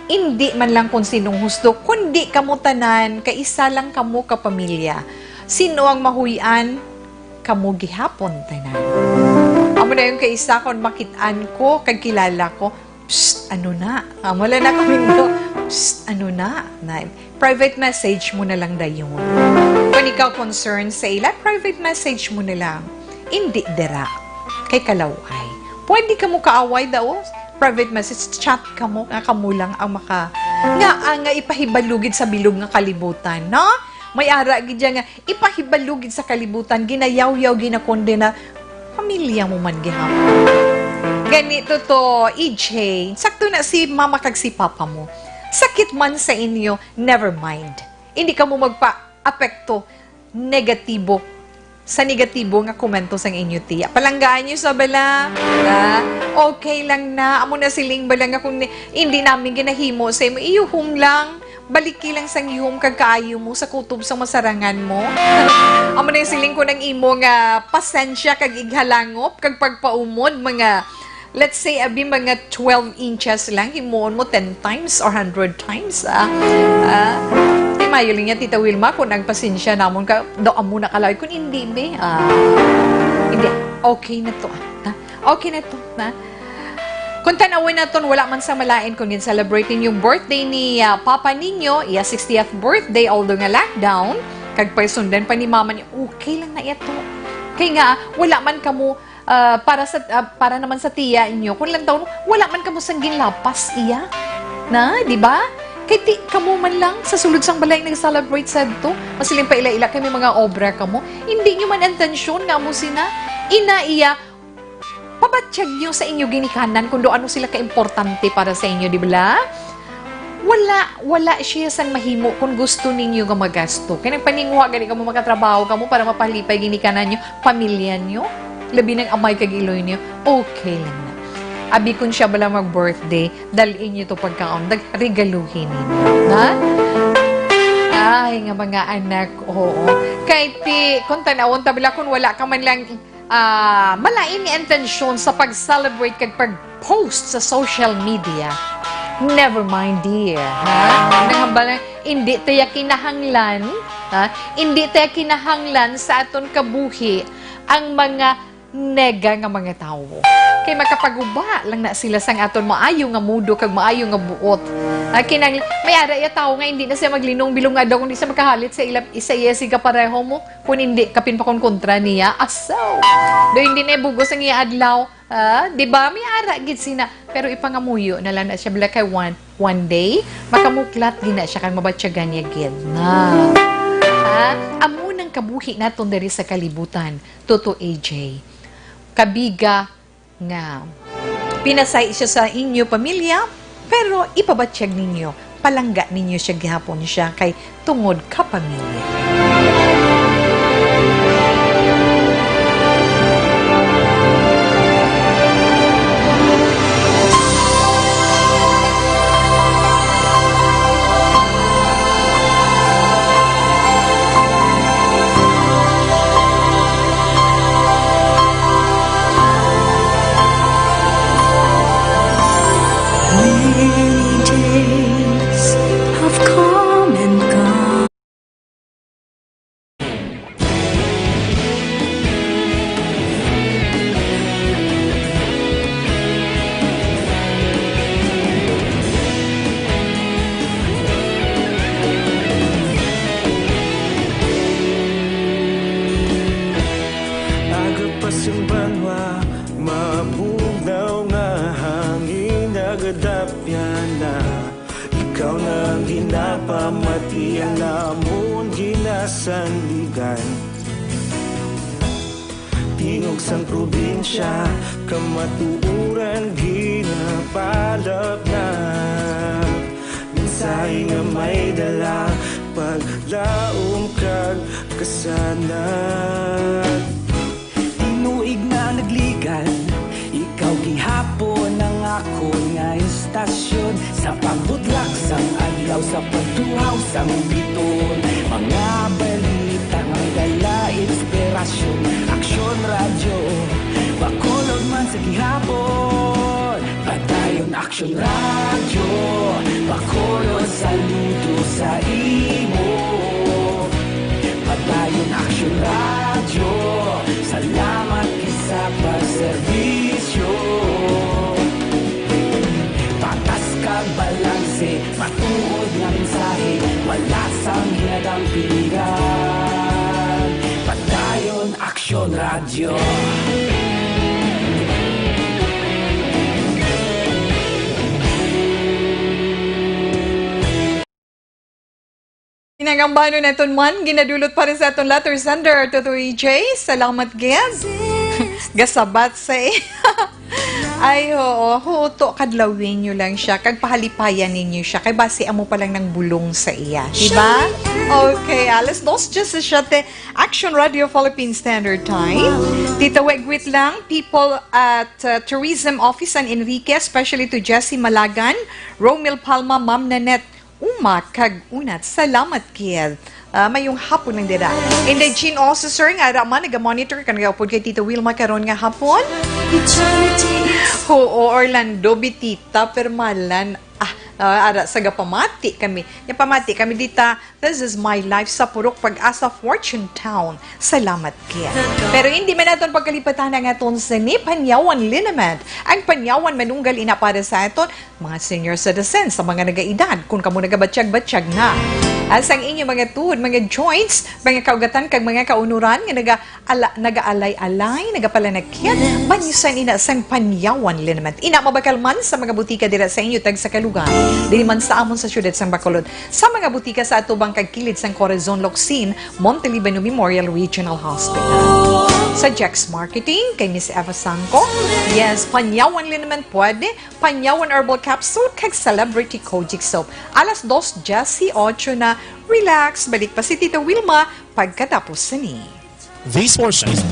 indi man lang kung sinong husto, kundi kamo tanan, kay isa lang kamo ka pamilya. Sino ang mahuy-an? Kamo gihapon tanan. Amo na yung kaisa kon makit-an ko, kag kilala ko, "Psst, ano na?" Amo lang na kami ko, "Psst, ano na?" Na, private message mo na lang dayon. Kung ikaw concern sa ila, private message mo na lang. Indi dira. Kay kalaway. Pwede kamo kaaway daw. Private message, chat kamo, nga kamo lang ang maka-, nga, ah, nga ipahibalugid sa bilog nga kalibutan, no? May ara gid dyan nga, ipahibalo gid sa kalibutan, ginayawyaw, ginakondena, pamilya mo man gihapon. Ganito to, E J, sakto na si mama kag si papa mo. Sakit man sa inyo, never mind. Hindi kamo magpa-apekto negatibo sa negatibo nga komento sang inyo tiya. Palanggaan nyo sa bala. Ah, okay lang na. Amo na siling bala nga kung ni-, hindi namin ginahimo sa imo, iyuhom lang. Baliki lang sang yuhom kag kaayo mo sa kutob sang masarangan mo. Amo na yung siling ko ng imo nga pasensya kag ighalangop kag pagpaumod, mga, let's say, abi, mga twelve inches lang, himuon mo ten times or hundred times, ah. Ah, di mayo lang niya, Tita Wilma, kung ang pasensya namon ka, do amo na kalawit. Kung hindi, be, ah, hindi, okay na to, ah. Ha? Okay na to, na. Kung tanawin naton, wala man sa malain kung gin-celebrate ninyong birthday ni, ah, Papa ninyo, iya sixtieth birthday, although nga lockdown, kag pagsundan pa ni Mama niya, okay lang na iya to. Kay nga, wala man kamo, ah, para sa, ah, para naman sa tiya inyo, kung lang taon, wala man kamo sang ginlapas iya. Na, di ba? Kay ti, kamo man lang sa sulod sang balay nag-celebrate sadto. Masiling pa ila-ila kay may mga obra kamo. Hindi nyo man intensyon nga mo sina. Ina iya, pabatyag nyo sa inyo ginikanan kung do ano sila kaimportante para sa inyo, di bala? Wala, wala siya sang mahimo kung gusto ninyo nga magasto. Kay nagpaninguha gani kamo, makatrabaho kamo para mapalipay ginikanan nyo, pamilya nyo, labi ng amay kag iloy nyo, okay lang na. Abi kung siya bala mag-birthday, dalhin nyo to pagkaon, dag-, regaluhin ninyo. Ha? Ay, nga mga anak, oo. Kay ti, kung tanawon ta bala, kung wala ka man lang ah, malain nga intensyon sa pag-celebrate kag pag-post sa social media, never mind, dear, ha? Nangambal na, hindi taya kinahanglan, ha? Hindi taya kinahanglan sa aton kabuhi ang mga nega nga mga tawo. Kay makapaguba lang na sila sang aton maayo nga mudo kag maayo nga buot. Ah, kinang-, may ara ya tawo nga hindi na siya maglinong bilong adlaw kung di siya makahalit sa ila, sa iya sig kapareho mo. Kung hindi, kapin pa kon kontra niya, asaw! Do hindi na bugos ang iya adlaw. Ah, di ba? May ara gid sina. Pero ipangamuyo na lang na siya. Bala kay one, one day, makamuklat gid na siya kag mabatyagan niya gid na. Ha? Amo nang kabuhi naton diri sa kalibutan, Toto A J. Kabiga nga pinasay siya sa inyo pamilya, pero ipabatyag ninyo, palangga ninyo siya gihapon siya kay tungod ka pamilya. Many days have come and gone. Agapas ang banwa, mabugnaw nga hangin, nagadapyan na. Ikaw na ang ginapamati, ang namon ginasandigan. Tingog sang probinsya, kamatuoran ginapalapnap. Mensahe nga may dala, paglaom kag kasanag. Tinuig na nagligan, ikaw gihapon ang akon nga istasyon. Sa pagbudlak sang adlaw, sa pagtuhaw sang biton, mga balita nga may dala inspirasyon. Aksyon Radyo, Bacolod man sa gihapon. Padayon Aksyon Radyo, Bacolod, saludo sa imo. Padayon Aksyon Radyo, salamat sa pagserbisyo. Patas kag balanse, matuod nga mensahe, wala sang hinadampingan. Padayon Aksyon Radyo. Inang ambanon naton man, ginadulot para sa aton letter sender, Toto A J. Salamat, gid. Gasabat sa i-, Ay, oo. Huto, kadlawin nyo lang siya. Kag pahalipayan ninyo siya. Kay basi amo pa lang nang bulong sa iya. Di ba? Okay, alas dos diyasisiete, Action Radio Philippine Standard Time. Tita Wegwit lang, people at, uh, Tourism Office San Enrique, especially to Jessie Malagan, Romil Palma, Ma'am Nanette Uma, kag Unat. Salamat, kid. Ah, mayong hapon lang dira. Inday Jean Osa, sir, nga ara man, naga-monitor ka, nagaupod kay Tita Wilma karon nga hapon. Oo, Orlando, Bitita, Permalan. Ah, ah, ara sa gapamati kami. Yapamati kami dita. This is my life sa Purok Pag-asa, Fortune Town. Salamat, kid. Pero hindi man naton pagkalipatan ang aton sini, Panyawan Liniment. Ang Panyawan manunggal ina para sa aton, mga senior citizens, sa mga nagaedad, kung kamo nagabatyag-batyag na. Ang sang inyo mga tuhod, mga joints, mga kaugatan, kag mga kaunuran nga naga-, ala-, nagaalay-alay, nagapalanakit, banyusan ina sang Panyawan Liniment. Ina mabakal man sa mga butika dira sa inyo tagsa ka lugar. Dili man sa amon sa siyudad sang Bacolod. Sa mga butika sa atubang kag kilid sang Corazon Locsin, Monte Libano Memorial Regional Hospital. Sa Jex Marketing, kay Miss Eva Sangco. Yes, Panyawan Liniment pwede. Panyawan Herbal Capsule kag Celebrity Kojic Soap. Alas dos diyasisiete na. Relax. Balik pa si Tita Wilma pagkatapos sini. This portion is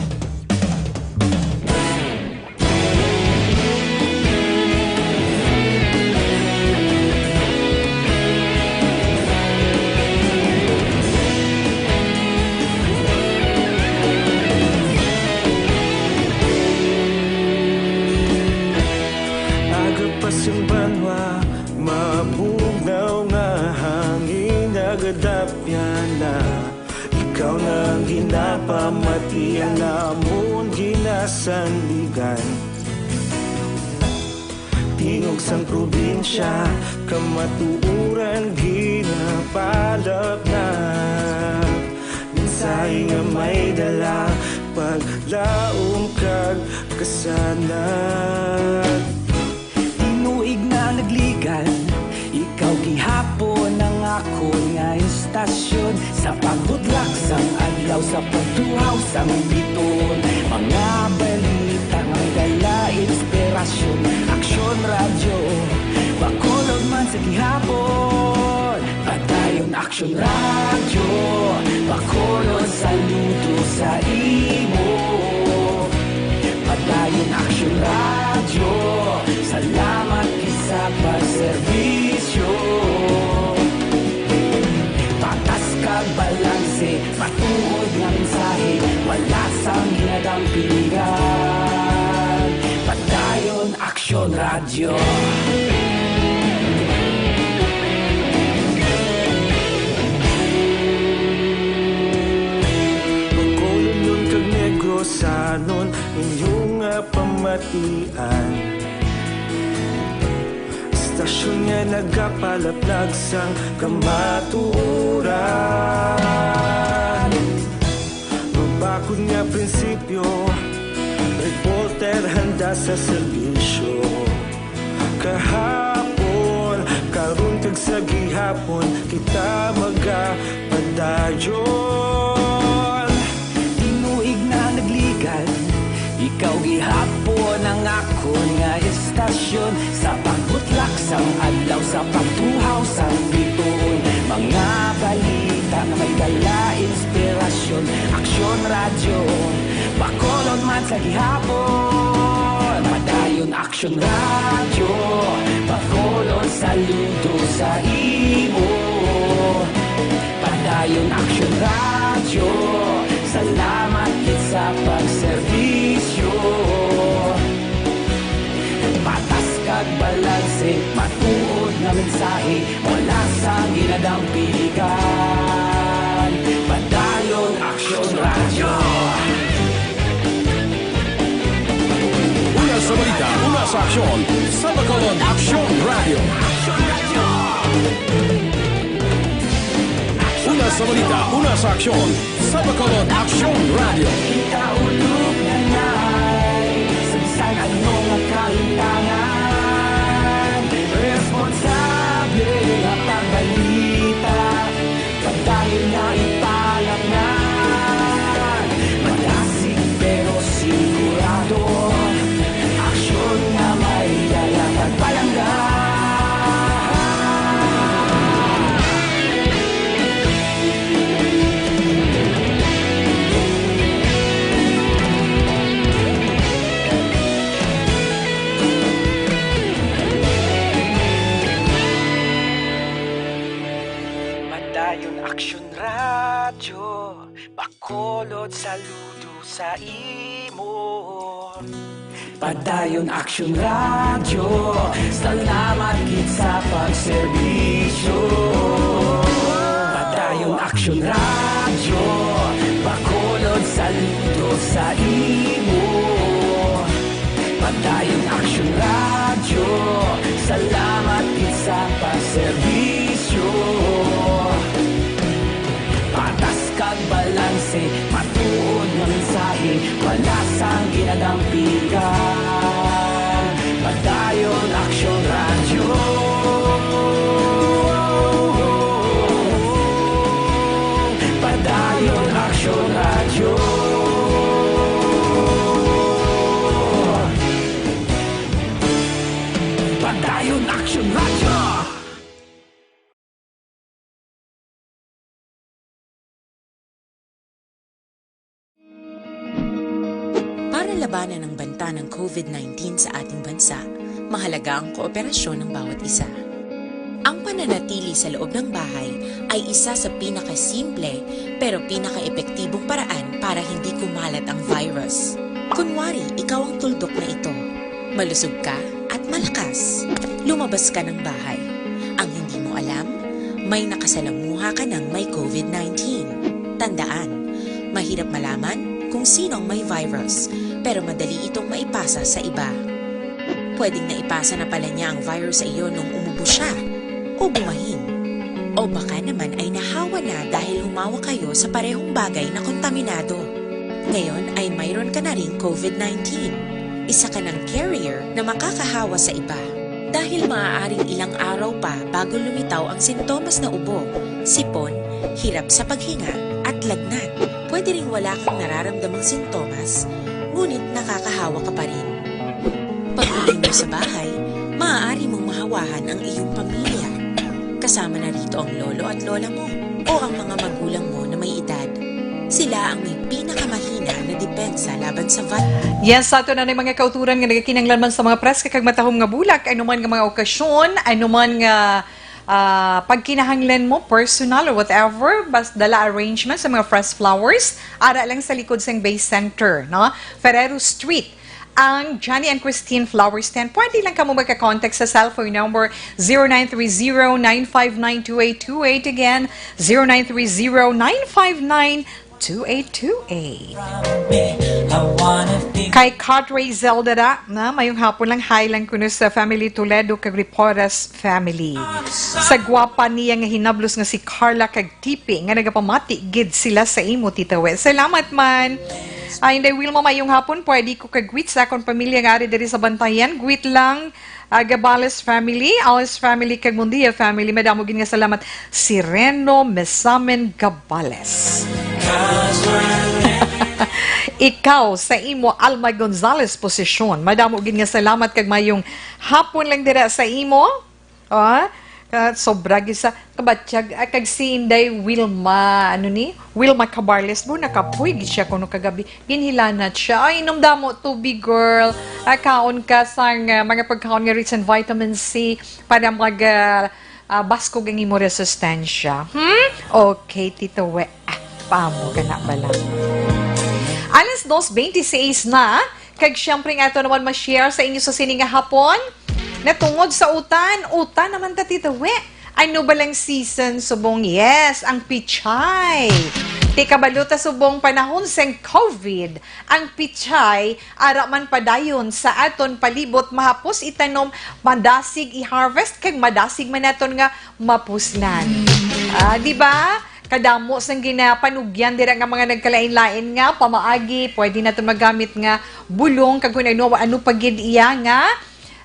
Agapas ang banwa, mabugnaw nga hangin, nagadapyan na. Ikaw na ang ginapamati, ang amon ginasandigan. Tingog sang probinsya, kamatuoran ginapalapnap. Mensahe nga may dala, paglaom kag kasanag. Tinuig na nagligan, ikaw gihapon ang akon nga istasyon, sa pagbutlak sang adlaw, sa pagtuhaw sang biton, mga balita nga may dala inspirasyon. Aksyon Radyo, Bacolod man sa gihapon. Padayon Aksyon Radyo, Bacolod saludo sa imo. Padayon Aksyon Radyo, salamat gid sa pagserbisyo. Patas kag balanse, matuod nga mensahe, wala sang ginadampigan. Padayon Aksyon Radyo. Bacolodnon kag Negrosanon, inyo nga pamatian. Istasyon nga nagapalaplag sang kamatuoran. Mabakod nga prinsipyo, reporter handa sa serbisyo. Kahapon, karon kag sa gihapon, kita magapadayon. Tinuig na nagligad, ikaw gihapon ang akon nga istasyon. Sa pagbutlak sang adlaw, sa pagtuhaw sang bituon, mga balita nga may dala inspirasyon. Aksyon Radyo, Bacolod man sa gihapon. Padayon Aksyon Radyo, Bacolod saludo sa imo. Padayon Aksyon Radyo, salamat gid sa pagserbisyo. Patas kag balanse, matuod nga mensahe, wala sang ginadampigan. Padayon Aksyon Radyo. Una sa balita, una sa aksyon, sa Bacolod Aksyon Radyo. Una sa balita, una sa aksyon, sa Bacolod Aksyon Radyo. Kita ulog na nay, sa bisan ano nga kahintangan, responsable nga pagbalita. Padayon na ipalapnan, madasig pero sigurado. Aksyon nga may dala kag palangga. Padayon Aksyon Radyo, Bacolod saludo sa imo. Padayon Aksyon Radyo, salamat gid sa pagserbisyo. Padayon Aksyon Radyo, Bacolod saludo sa imo. Padayon Aksyon Radyo, salamat gid sa pagserbisyo. Patas kag balanse, matuod nga mensahe, wala sang ginadampigan. Padayon Aksyon Radyo. Padayon Aksyon Radyo. Padayon Aksyon Radyo. Para labanan ang banta ng COVID nineteen sa ating bansa, mahalaga ang kooperasyon ng bawat isa. Ang pananatili sa loob ng bahay ay isa sa pinakasimple pero pinakaepektibong paraan para hindi kumalat ang virus. Kunwari, ikaw ang tuldok na ito. Malusog ka at malakas. Lumabas ka ng bahay. Ang hindi mo alam, may nakasalamuha ka ng may COVID nineteen. Tandaan, mahirap malaman kung sino ang may virus, pero madali itong maipasa sa iba. Pwedeng naipasa na pala niya ang virus sa iyo nung umubo siya o bumahin. O baka naman ay nahawa na dahil humawak kayo sa parehong bagay na kontaminado. Ngayon ay mayroon ka na ring COVID nineteen. Isa ka ng carrier na makakahawa sa iba. Dahil maaaring ilang araw pa bago lumitaw ang sintomas na ubo, Sipon, hirap sa paghinga, at lagnat. Pwede ring wala kang nararamdamang sintomas, ngunit nakakahawa ka pa rin. Pag-uwi mo sa bahay, maaari mong mahawahan ang iyong pamilya. Kasama na rito ang lolo at lola mo o ang mga magulang mo na may edad. Sila ang may pinakamahina na depensa laban sa virus. Yes, sa ato na ni mga kauturan nga nagakinahanglan man sa mga preska kag matahom nga bulak, anuman nga mga okasyon, anuman nga, ah, pagkinahanglan mo, personal or whatever, bas dala arrangement sa mga fresh flowers, ara lang sa likod sang Bay Center, no? Ferrero Street, ang Johnny and Christine Flower Stand. Pwede lang kamo magka-contact sa cellphone number zero nine three zero, nine five nine, two eight two eight. Again, zero nine three zero, nine five nine, two eight two eight. Kay Cartwright Zelda na, mayong hapon lang, hi lang kuno sa family Toledo kag Reportes family. Sa gwapa niya nga hinablos nga si Carla kag Tipi nga nagapamati gid sila sa imo, Tita We. Salamat man. Ay, Inday Wilma, mayong hapon. Pwede ko kag-greet sa akon pamilya nga ari diri sa Bantayan. Greet lang, ah, Gabales family, Alice family, kag Mundia family. Madamo gid nga salamat. Si Reno Mesamen Gabales. Ikaw, sa imo, Alma Gonzalez Posisyon. Madamo gid nga salamat kag mayong hapon lang dira sa imo. Oh, ka-, sobra gid sa kabatyag, ah, kag si Inday Wilma, ano ni? Wilma Cabarles, bo, nakapoy gid siya kuno kagabi. Ginhilanat siya. Ay, inom damo tubig, girl. Ah, kaon ka sang, ah, mga pagkaon nga rich in vitamin C para mag, ah, ah, baskog ang imo resistensya. Hmm? Okay, Tito We. Ah, paamo ka na bala. Alas dos veintiséis na. Kag siyempre nga ato naman ma-share sa inyo sa sini nga hapon. Natungod sa utan, utan naman ta, Tita We. Ano ba lang season subong? Yes, ang pichay. Ti kabalo ta subong panahon sang COVID, ang pichay ara man padayon sa aton palibot mahapos itanom, madasig i-harvest, kag madasig man naton nga mapuslan. Ah, di ba? Kadamo sang ginapanugyan dira nga mga nagkalain-lain nga pamaagi, pwede naton magamit nga bulong, kag kung ano, ano pa gid iya nga,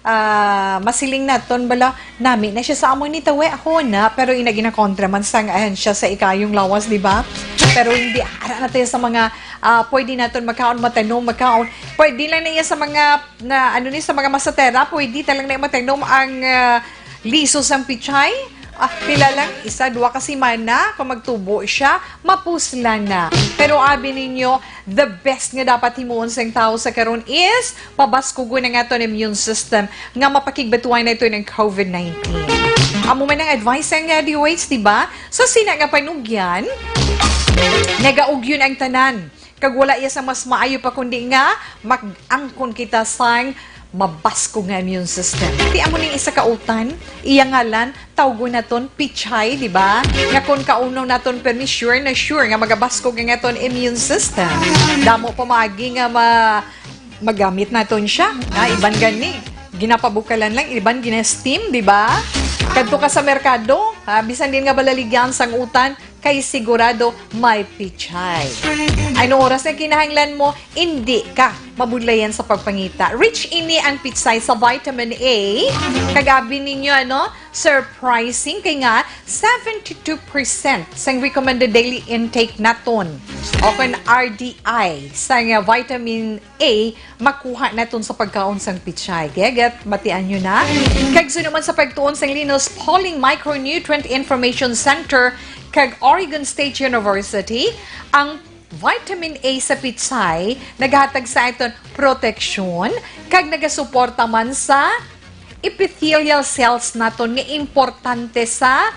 ah, masiling naton bala, nami na siya sa amon ni Tawe, ako na, pero ina ginakontra man sang ahensya sa ikayong lawas, di ba? Pero hindi, ara na tayo sa mga, ah, pwede naton makaon, matanom, makaon. Pwede lang na iya sa mga, na, ano ni, sa mga masatera, pwede talang na matanom ang, ah, liso sang pichay. Ah, pila lang, isa, dua ka semana, kung magtubo siya, mapuslan na. Pero abi ninyo, the best nga dapat himuon sang tawo sa karon is pabaskugon ang aton immune system nga mapakigbatuan naton ang COVID nineteen. Amo man ang advice sang, uh, D O H, di ba? Sa sina nga panugyan, nagaugyon ang tanan. Kag wala iya sa mas maayo pa kundi nga mag-angkon kita sang mabaskog nga immune system. Ti amo ning isa ka utan, iya ngalan, tawgon naton pichay, di ba? Nga kon kaunon naton permi, sure na sure nga magabaskog ang aton immune system. Damo pa maagi nga ma-, magamit naton siya. Ha, iban gani, ginapabukalan lang, iban gina-steam, di ba? Kadto ka sa merkado, ha, bisan din nga balaligyan sang utan, kay sigurado may pichay. Ano oras nga kinahanglan mo, indi ka mabudlayan sa pagpangita. Rich ini ang pichay sa vitamin A. Kag abi ninyo, ano, surprising kay nga seventy-two percent sang recommended daily intake naton o kon R D I sang, uh, vitamin A makuha naton sa pagkaon sang pichay. Geget, batian nyo na. Kag suno man sa pagtuon sang Linus Pauling Micronutrient Information Center kag Oregon State University, ang vitamin A sa pichay naghatag sa aton proteksyon kag nagasuporta man sa epithelial cells naton nga importante sa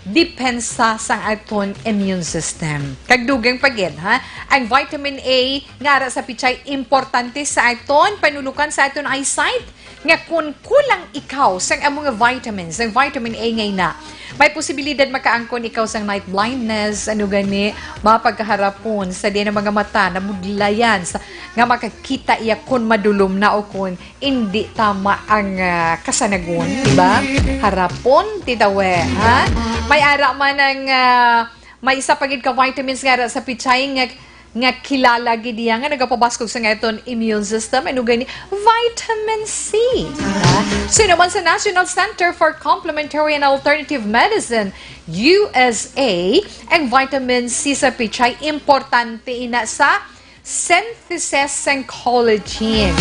depensa sang aton immune system. Kag dugang pa gid, ha, ang vitamin A nga ara sa pichay importante sa aton panulukan sa aton eyesight, nga kun kulang ikaw sang amo nga vitamins, ang vitamin A nga ina, may posibilidad makaangkon ikaw sang night blindness, ano gani, mapagkaharapon sa diin ang mga mata nabudlayan sa, nga makakita iya kun madulom na o kun indi tama ang, ah, kasanagon, di ba? Harapon, Tita We, ha? May ara man ang, ah, may isa pa gid ka vitamins nga ara sa pichay nga nga kilala gid iya nga nagapabaskog sa aton immune system, ano gani, vitamin C. Ah, so naman sa National Center for Complementary and Alternative Medicine, U S A, ang vitamin C sa pechay importante ina sa synthesis sang collagen,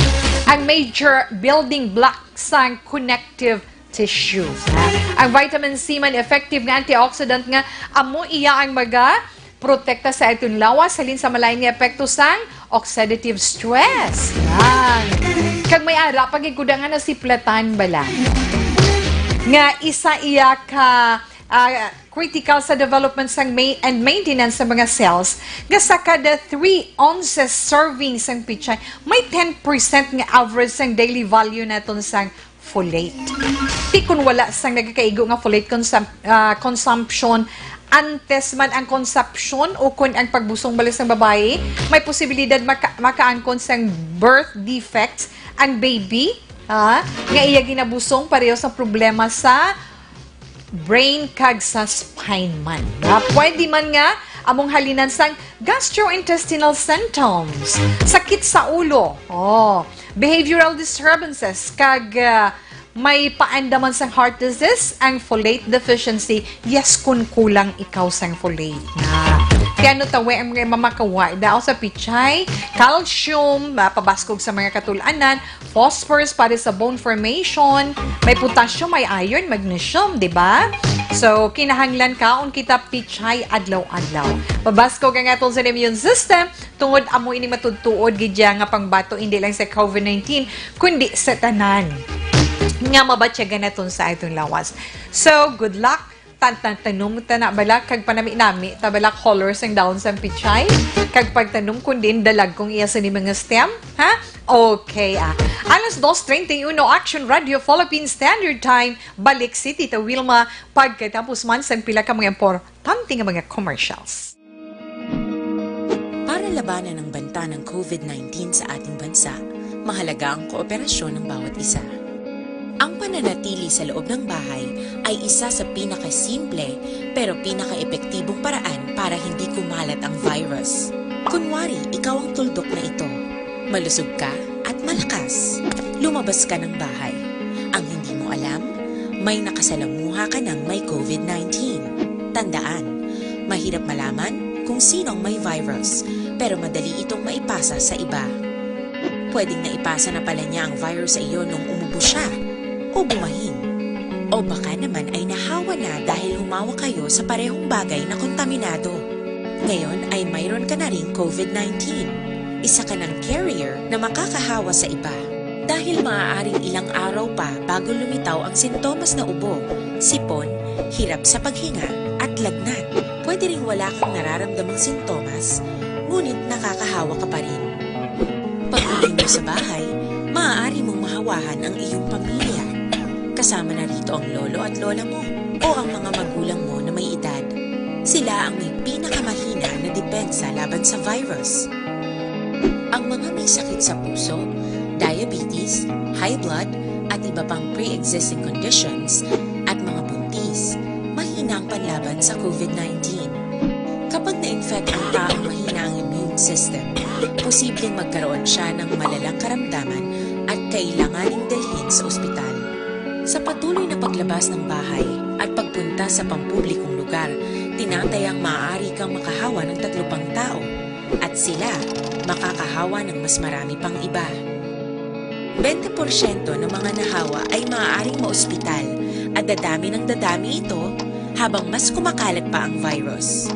ang major building block sang connective tissue. Ang vitamin C man effective nga antioxidant nga amo iya ang maga protekta sa aton lawas halin sa malain nga epekto sang oxidative stress. Yan. Kag may ara pa gid kuda nga nasiplatan bala nga isa iya ka, ah, critical sa development sang ma-, and maintenance sa mga cells, nga sa kada three ounces serving sang pechay, may ten percent nga average sang daily value naton sang folate. Ti kun wala sang nagakaigo nga folate consum-, ah, consumption, antes man ang konsepsyon o kun ang pagbusong bala sang babayi, may posibilidad maka-, makaangkon sang birth defects ang baby, ah, nga iya ginabusong pareho sa problema sa brain kag sa spine man. Ah, pwede man nga among halinan sang gastrointestinal symptoms, sakit sa ulo, oh, behavioral disturbances, kag, ah, may paandaman sang heart disease, ang folate deficiency, yes, kun kulang ikaw sang folate na. Kaya ano tawi ang mga mamakawa daw sa pechay, calcium, ah, pabaskog sa mga katul-anan, phosphorus para sa bone formation, may potassium, may iron, magnesium, di ba? So, kinahanglan kaon kita pechay adlaw-adlaw. Pabaskog ang aton sa immune system, tungod amo ining matuod-tuod gid ya nga pangbato hindi lang sa COVID nineteen, kundi sa tanan nga mabatyagan naton sa aton lawas. So, good luck. Tan-, tan-, tanom ta na bala, kag panami-nami ta bala color sang dahon sang pechay, kag pagtanom kun diin dalagkong iya sini mga stem, ha? Okay, ah. Alas dos treinta y uno, Action Radio Philippine Standard Time. Balik si Tita Wilma pagkatapos man sang pila ka mga importante nga mga commercials. Para labanan ang banta ng COVID nineteen sa ating bansa, mahalaga ang kooperasyon ng bawat isa. Ang pananatili sa loob ng bahay ay isa sa pinakasimple pero pinakaepektibong paraan para hindi kumalat ang virus. Kunwari, ikaw ang tuldok na ito. Malusog ka at malakas. Lumabas ka ng bahay. Ang hindi mo alam, may nakasalamuha ka ng may COVID nineteen. Tandaan, mahirap malaman kung sino ang may virus, pero madali itong maipasa sa iba. Pwedeng naipasa na pala niya ang virus sa iyo nung umubo siya, o bumahin. O baka naman ay nahawa na dahil humawak kayo sa parehong bagay na kontaminado. Ngayon ay mayroon ka na ring COVID nineteen. Isa ka ng carrier na makakahawa sa iba. Dahil maaaring ilang araw pa bago lumitaw ang sintomas na ubo, sipon, hirap sa paghinga, at lagnat. Pwede ring wala kang nararamdamang sintomas, ngunit nakakahawa ka pa rin. Pag-uwi mo sa bahay, maaari mong mahawahan ang iyong pamilya. Kasama na rito ang lolo at lola mo o ang mga magulang mo na may edad. Sila ang may pinakamahina na depensa laban sa virus. Ang mga may sakit sa puso, diabetes, high blood, at iba pang pre-existing conditions, at mga buntis, mahina ang panlaban sa COVID nineteen. Kapag na-infect ang taong mahina ang immune system, posibleng magkaroon siya ng malalang karamdaman at kailanganing dalhin sa ospital. Sa patuloy na paglabas ng bahay at pagpunta sa pampublikong lugar, tinatayang maaari kang makahawa ng tatlo pang tao at sila makakahawa ng mas marami pang iba. Bente porsyento ng mga nahawa ay maaaring maospital at dadami ng dadami ito habang mas kumakalat pa ang virus.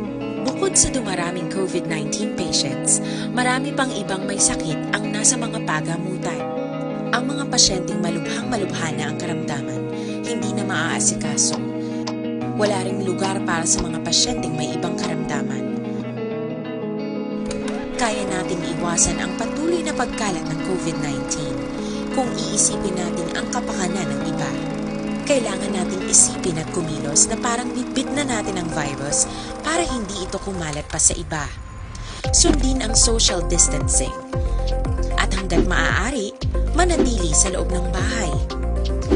Bukod sa dumaraming COVID nineteen patients, marami pang ibang may sakit ang nasa mga pagamutan. Ang mga pasyenteng malubhang-malubha na ang karamdaman, hindi na maaasikaso. Wala ring lugar para sa mga pasyenteng may ibang karamdaman. Kaya nating iwasan ang patuloy na pagkalat ng COVID nineteen kung iisipin natin ang kapakanan ng iba. Kailangan nating isipin at kumilos na parang bitbit na natin ang virus para hindi ito kumalat pa sa iba. Sundin ang social distancing. At hanggat maaari, manatili sa loob ng bahay.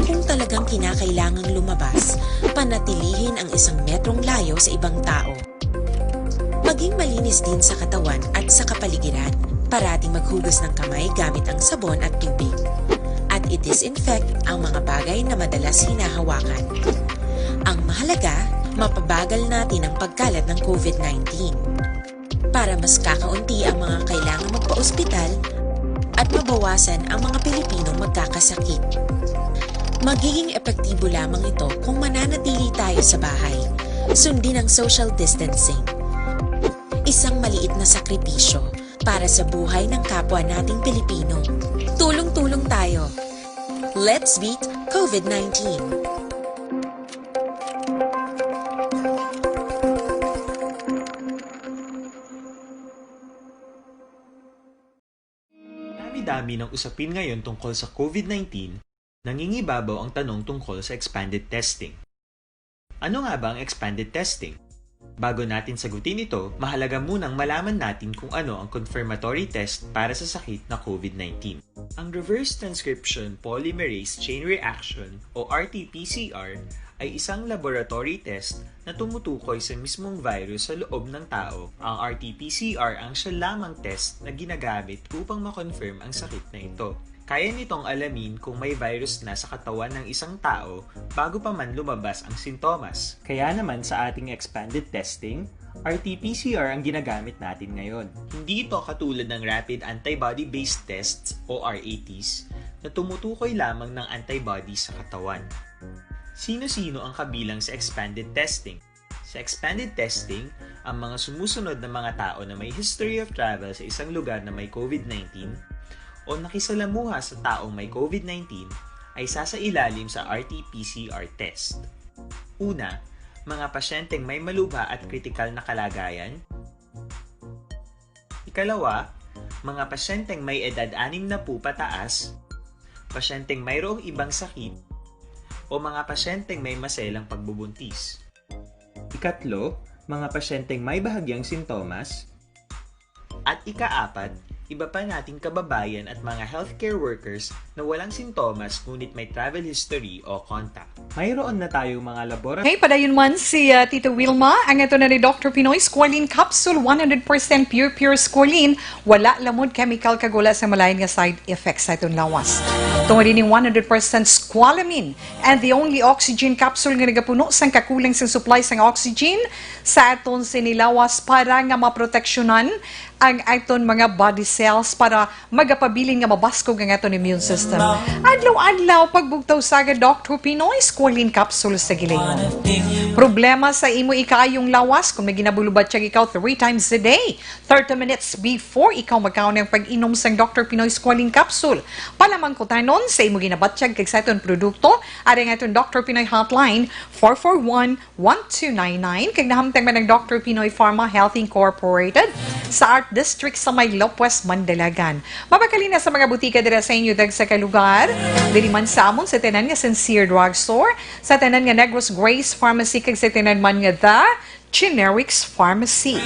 Kung talagang kinakailangang lumabas, panatilihin ang isang metrong layo sa ibang tao. Maging malinis din sa katawan at sa kapaligiran. Parating maghugas ng kamay gamit ang sabon at tubig. At i-disinfect ang mga bagay na madalas hinahawakan. Ang mahalaga, mapabagal natin ang pagkalat ng COVID nineteen. Para mas kakaunti ang mga kailangan magpa-ospital at mabawasan ang mga Pilipinong magkakasakit. Magiging epektibo lamang ito kung mananatili tayo sa bahay, sundin ang social distancing. Isang maliit na sakripisyo para sa buhay ng kapwa nating Pilipino. Tulong-tulong tayo. Let's beat COVID nineteen. Dami-dami ng usapin ngayon tungkol sa COVID nineteen, nangingibabaw ang tanong tungkol sa expanded testing. Ano nga ba ang expanded testing? Bago natin sagutin ito, mahalaga munang malaman natin kung ano ang confirmatory test para sa sakit na COVID nineteen. Ang reverse transcription polymerase chain reaction o R T P C R ay isang laboratory test na tumutukoy sa mismong virus sa loob ng tao. Ang R T P C R ang siya lamang test na ginagamit upang ma-confirm ang sakit na ito. Kaya nitong alamin kung may virus na sa katawan ng isang tao bago pa man lumabas ang sintomas. Kaya naman sa ating expanded testing, R T P C R ang ginagamit natin ngayon. Hindi ito katulad ng rapid antibody-based tests o R A Ts na tumutukoy lamang ng antibody sa katawan. Sino-sino ang kabilang sa expanded testing? Sa expanded testing, ang mga sumusunod na mga tao na may history of travel sa isang lugar na may COVID nineteen o nakisalamuha sa taong may COVID nineteen ay sasailalim sa R T P C R test. Una, mga pasyenteng may malubha at kritikal na kalagayan. Ikalawa, mga pasyenteng may edad anim na po pataas, pasyenteng mayroong ibang sakit, o mga pasyenteng may maselang pagbubuntis. Ikatlo, mga pasyenteng may bahagyang sintomas. At ikaapat, iba pa nating kababayan at mga healthcare workers na walang sintomas ngunit may travel history o contact. Mayroon na tayong mga laboratory. Hey, padayon man si, ah, Tita Wilma. Ang ato na ni Doctor Pinoy Squalene Capsule, one hundred percent pure, pure squalene. Wala lamod chemical kag wala sa malain nga side effects sa aton lawas. Tungod ini one hundred percent squalamine and the only oxygen capsule nga nagapuno sang kakulang sang supply sang oxygen sa aton sini lawas para nga maproteksyonan ang aton mga body cells para magapabilin nga mabaskog ang aton immune system. Adlaw-adlaw, pagbugtaw sa Doctor Pinoy Squalene Capsule sa gilingon. Problema sa imo ikaayong lawas, kung may ginabulubatyag ikaw three times a day, thirty minutes before ikaw magkaon ang pag-inom sang Doctor Pinoy Squalene Capsule. Palamangkutanon sa imo ginabatyag kag sa aton produkto, ari ang aton Doctor Pinoy Hotline, four four one, one two nine nine, kag nahamtang man ang Doctor Pinoy Pharma Health Incorporated sa Art District sa may Lopez, Mandalagan. Mabakal na sa mga butika dira sa inyo dagsa ka lugar, diri man sa amon sa tanan nga Sincere Drugstore, sa tanan nga Negros Grace Pharmacy, kag sa tanan man nga The Generics Pharmacy.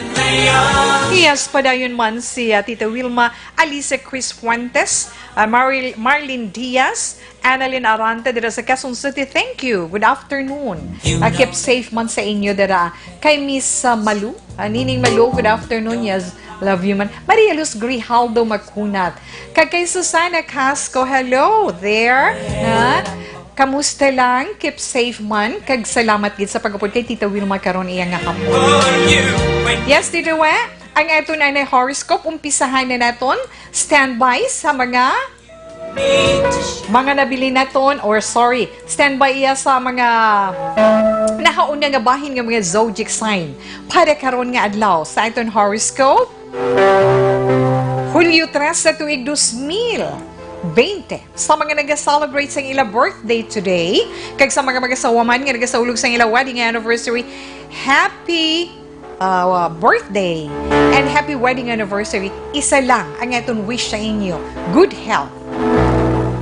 Yes, padayon man si, ah, Tita Wilma, Alice Chris Fuentes, ah, Maril-, Marlene Diaz, Annalyn Arante dira sa Quezon City. Thank you. Good afternoon. Ah, keep safe man sa inyo dira. Kay Miss, ah, Malu, ah, Nining Malu, good afternoon. Yes, love you man. Maria Luz Grijaldo Macunat. Kag kay Susana Casco, hello there. Ha? Kamusta lang? Keep safe man. Kag salamat gid sa pag-upod kay Tita Wilma karon iya nga hapon. Yes, Tita We, ang aton anay horoscope, umpisahan na naton. Standby sa mga, mga nabili naton, or sorry, standby iya sa mga nahauna nga bahin nga mga zodiac sign para karon nga adlaw sa aton horoscope. Hulyo tres sa tuig dos mil bente. Sa mga naga-celebrate sang ila birthday today, kag sa mga mag-asawa man nga nagasaulog sang ila wedding anniversary, happy, uh, birthday and happy wedding anniversary. Isa lang ang aton wish sa inyo, good health,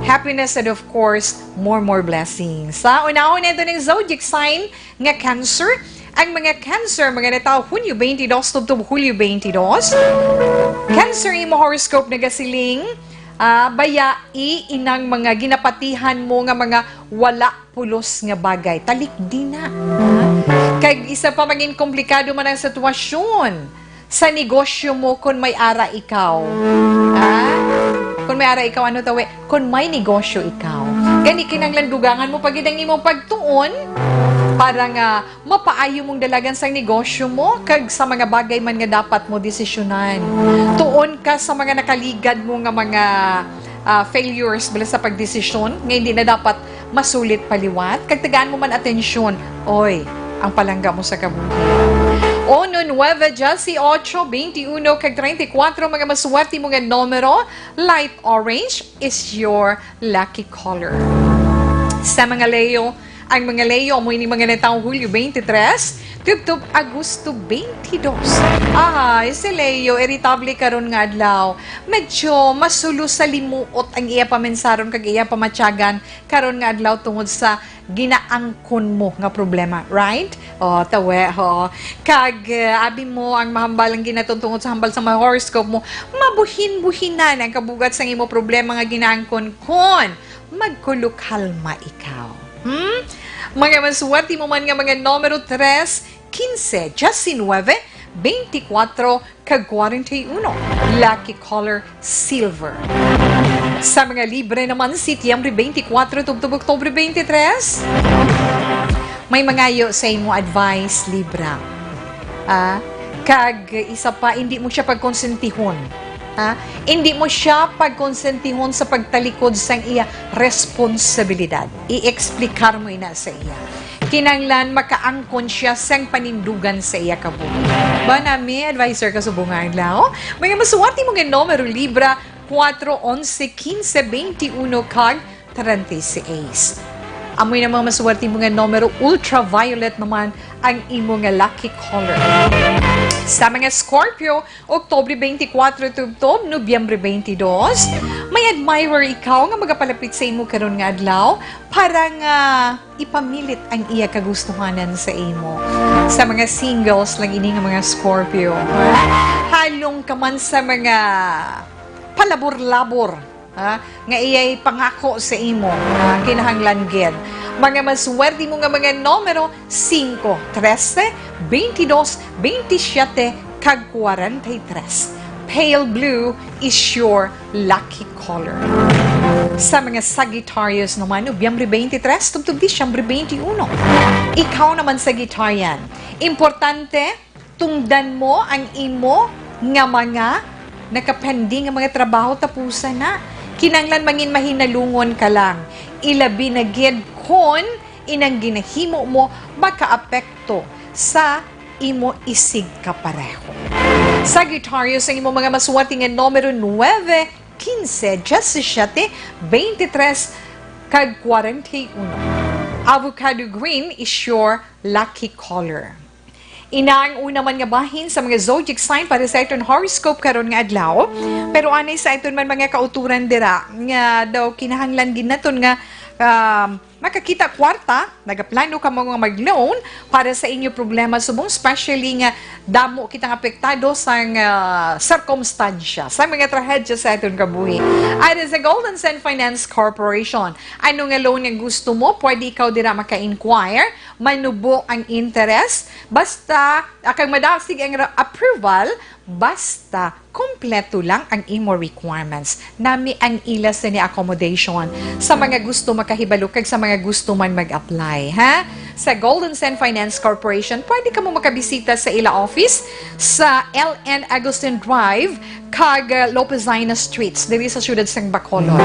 happiness, and of course, more, more blessings. Sa unahon nato ng zodiac sign nga Cancer, ang mga Cancer, mga natawo Hunyo twenty-two tubtob Hulyo twenty-two. Cancer, imo horoscope nagasiling, ah, bayai inang mga ginapatihan mo nga mga wala pulos nga bagay. Talikdi na. Ha? Kag isa pa, mangin komplikado man ang sitwasyon. Sa negosyo mo, kung may ara ikaw. Ha? Kung may ara ikaw, ano tawi? Kung may negosyo ikaw. Gani, kinahanglan dugangan mo pa gid ang imong pagtuon para nga mapaayo mong dalagan sang negosyo mo kag sa mga bagay man nga dapat mo desisyonan. Tuon ka sa mga nakaligad mo nga mga, ah, failures bala sa pagdesisyon nga hindi na dapat masulit pa liwat, kag tagaan mo man atensyon, oy, ang palangga mo sa kabuhi. Uno, nuebe, dieciocho, veintiuno, kag treinta y cuatro, mga maswerte mo nga numero, light orange is your lucky color. Sa mga Leo, ang mga Leo, amo ini mga natawo Hulyo twenty-three, tubtob Agosto twenty-two. Ay, si Leo, iritable karon nga adlaw. Medyo masulo sa limuot ang iya pamensaron kag iya pamatyagan karon nga adlaw tungod sa ginaangkon mo nga problema, right? O, tawe, ho. Kag, eh, abi mo ang mahambal ang ginatun tungod sa hambal sa mga horoscope mo, mabuhin-buhinan ang kabugat sang imo problema nga ginaangkon kon magkulukalma ikaw. Hmm? Mga maswerte mo man nga mga numero tres, quince, diecinuebe, veinticuatro, kag kwarenta y uno. Lucky color, silver. Sa mga Libra naman, Setyembre twenty-four tubtob Oktubre twenty-three, may mangayo sa imo advice, Libra. Ah, kag isa pa, hindi mo siya pagkonsentihon. Ha? Hindi mo siya pagkonsentihon sa pagtalikod sang iya responsibilidad. I-explicar mo ina sa iya. Kinahanglan makaangkon siya sang panindugan sa iya kabuhi. Ba nami, adviser ka subong nga adlaw? Mga maswerte mo nga numero, Libra, cuatro, once, quince, veintiuno, kag treinta y seis. Amoy na mga maswerte mo nga numero, ultraviolet naman ang imo nga lucky color. Sa mga Scorpio, Oktubre twenty-four tubtob Nobyembre twenty-two, may admirer ikaw nga magapalapit sa imo karon nga adlaw para nga ipamilit ang iya kagustuhanan sa imo. Sa mga singles lang ini nga mga Scorpio, halong ka man sa mga palabor-labor, ha, nga iyay pangako sa imo, ha, kinahanglan gid. Mga maswerte mo nga mga numero, singko, trese, bentidós, bentisiete, kag kwarenta y tres. Pale blue is your lucky color. Sa mga Sagittarius naman, Nobyembre twenty-three tubtob Disyembre twenty-one. Ikaw naman, Sagittarian, importante, tungdan mo ang imo nga mga nakapending nga mga trabaho, tapusan na. Kinahanglan mangin mahinalungon ka lang. Ilabi na gid kon inang ginahimo mo makaapekto sa imo isigkapareho. Sagittarius, ang imo mga maswerte nga numero, nuebe, quince, diecisiete, veintitrés, kag kwarenta y uno. Avocado green is your lucky color. Ina ang una man nga bahin sa mga zodiac sign para sa aton horoscope karon nga adlaw. Pero anay sa aton man mga kauturan dira nga daw kinahanglan gid naton nga, um, makakita kwarta, nagaplano kamo nga mag-loan para sa inyo problema subong, especially nga damo kitang apektado sang, ah, sirkumstansya, sa mga trahedya sa aton kabuhi. Ari sa Golden Sand Finance Corporation, ano nga loan nga gusto mo, pwede ikaw dira maka-inquire, manubo ang interest, basta, ah, kag madasig ang ra-, approval, basta kompleto lang ang imo requirements. Nami ang ila sini accommodation sa mga gusto makahibalo kag sa mga gusto man mag-apply, ha? Sa Golden Sand Finance Corporation, pwede kamo makabisita sa ila office sa L N Agustin Drive kag, uh, Lopezina Streets diri sa siyudad sang Bacolod.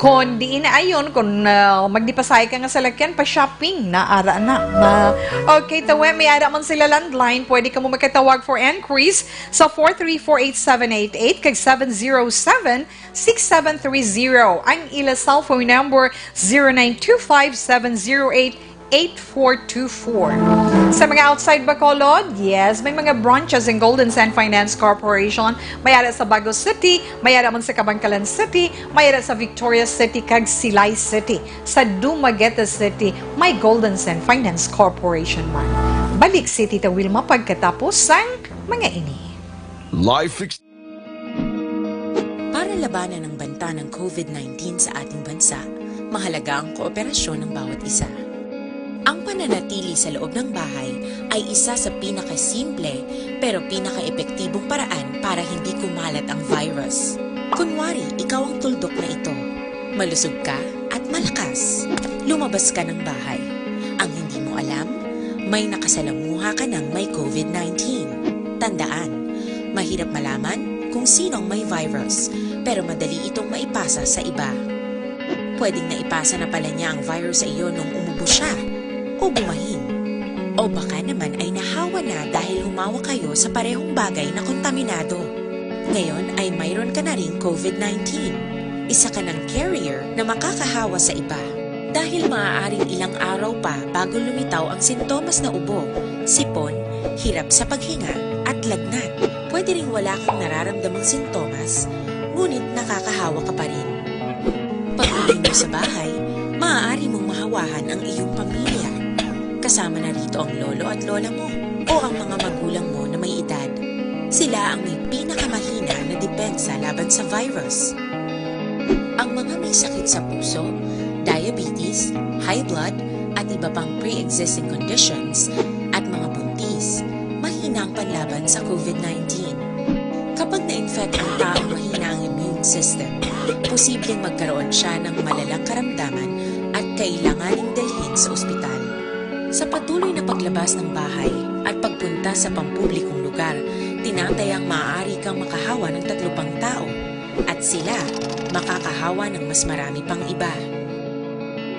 Kon diin ayon, kon, uh, magdipasay ka nga salakyan pa shopping, naara na. Na, okay, tawe, may ara man sila landline. Pwede kamo makatawag for enquiries sa four three four eight seven eight eight kag seven zero seven, six seven three zero. Ang ila cellphone number, zero nine two five, seven zero eight, eight four two four. Sa mga outside Bacolod, yes, may mga branches ang Golden Sand Finance Corporation. May ara sa Bago City, may ara man sa Kabankalan City, may ara sa Victoria City, kag Silay City. Sa Dumaguete City, may Golden Sand Finance Corporation man. Balik si Tita Wilma pagkatapos sang mga ini. Life ex- Para labanan ang banta ng COVID nineteen sa ating bansa, mahalaga ang kooperasyon ng bawat isa. Ang pananatili sa loob ng bahay ay isa sa pinakasimple pero pinakaepektibong paraan para hindi kumalat ang virus. Kunwari, ikaw ang tuldok na ito. Malusog ka at malakas. Lumabas ka ng bahay. Ang hindi mo alam, may nakasalamuha ka ng may COVID nineteen. Tandaan, mahirap malaman kung sino ang may virus, pero madali itong maipasa sa iba. Pwedeng naipasa na pala niya ang virus sa iyo nung umubo siya o bumahin. O baka naman ay nahawa na dahil humawak kayo sa parehong bagay na kontaminado. Ngayon ay mayroon ka na ring COVID nineteen. Isa ka ng carrier na makakahawa sa iba. Dahil maaaring ilang araw pa bago lumitaw ang sintomas na ubo, sipon, hirap sa paghinga, at lagnat. Pwede ring wala kang nararamdamang sintomas, ngunit nakakahawa ka pa rin. Pag-uwi mo sa bahay, maaari mong mahawahan ang iyong pamilya. Kasama na rito ang lolo at lola mo o ang mga magulang mo na may edad. Sila ang may pinakamahina na depensa laban sa virus. Ang mga may sakit sa puso, diabetes, high blood, at iba pang pre-existing conditions, at mga buntis, mahina ang panlaban sa COVID nineteen. Kapag na-infect ang taong mahina ang immune system, posibleng magkaroon siya ng malalang karamdaman at kailanganing dalhin sa ospital. Sa patuloy na paglabas ng bahay at pagpunta sa pampublikong lugar, tinatayang maaari kang makahawa ng tatlo pang tao at sila makakahawa ng mas marami pang iba.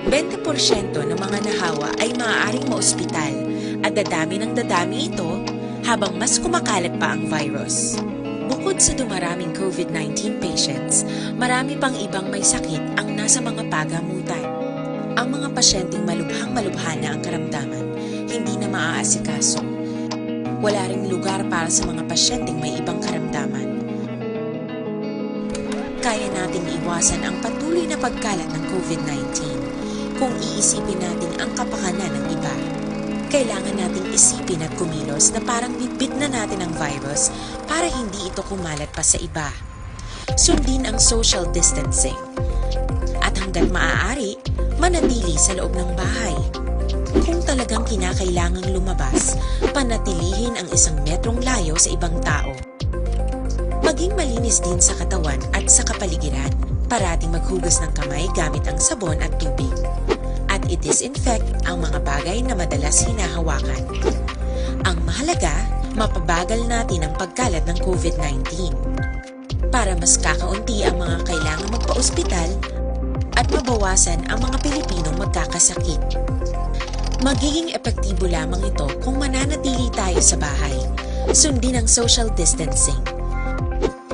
Bente porsyento ng mga nahawa ay maaaring maospital at dadami ng dadami ito habang mas kumakalat pa ang virus. Bukod sa dumaraming COVID nineteen patients, marami pang ibang may sakit ang nasa mga pagamutan. Ang mga pasyenteng malubhang malubha na ang karamdaman, hindi na maaasikaso. Wala ring lugar para sa mga pasyenteng may ibang karamdaman. Kaya nating iwasan ang patuloy na pagkalat ng COVID nineteen kung iisipin natin ang kapakanan ng iba. Kailangan nating isipin at kumilos na parang bitbit na natin ang virus para hindi ito kumalat pa sa iba. Sundin ang social distancing. At hanggat maaari, manatili sa loob ng bahay. Kung talagang kinakailangang lumabas, panatilihin ang isang metrong layo sa ibang tao. Maging malinis din sa katawan at sa kapaligiran. Parating maghugas ng kamay gamit ang sabon at tubig. At i-disinfect ang mga bagay na madalas hinahawakan. Ang mahalaga, mapabagal natin ang pagkalat ng COVID nineteen. Para mas kakaunti ang mga kailangan magpa-ospital at mabawasan ang mga Pilipinong magkakasakit. Magiging epektibo lamang ito kung mananatili tayo sa bahay. Sundin ang social distancing.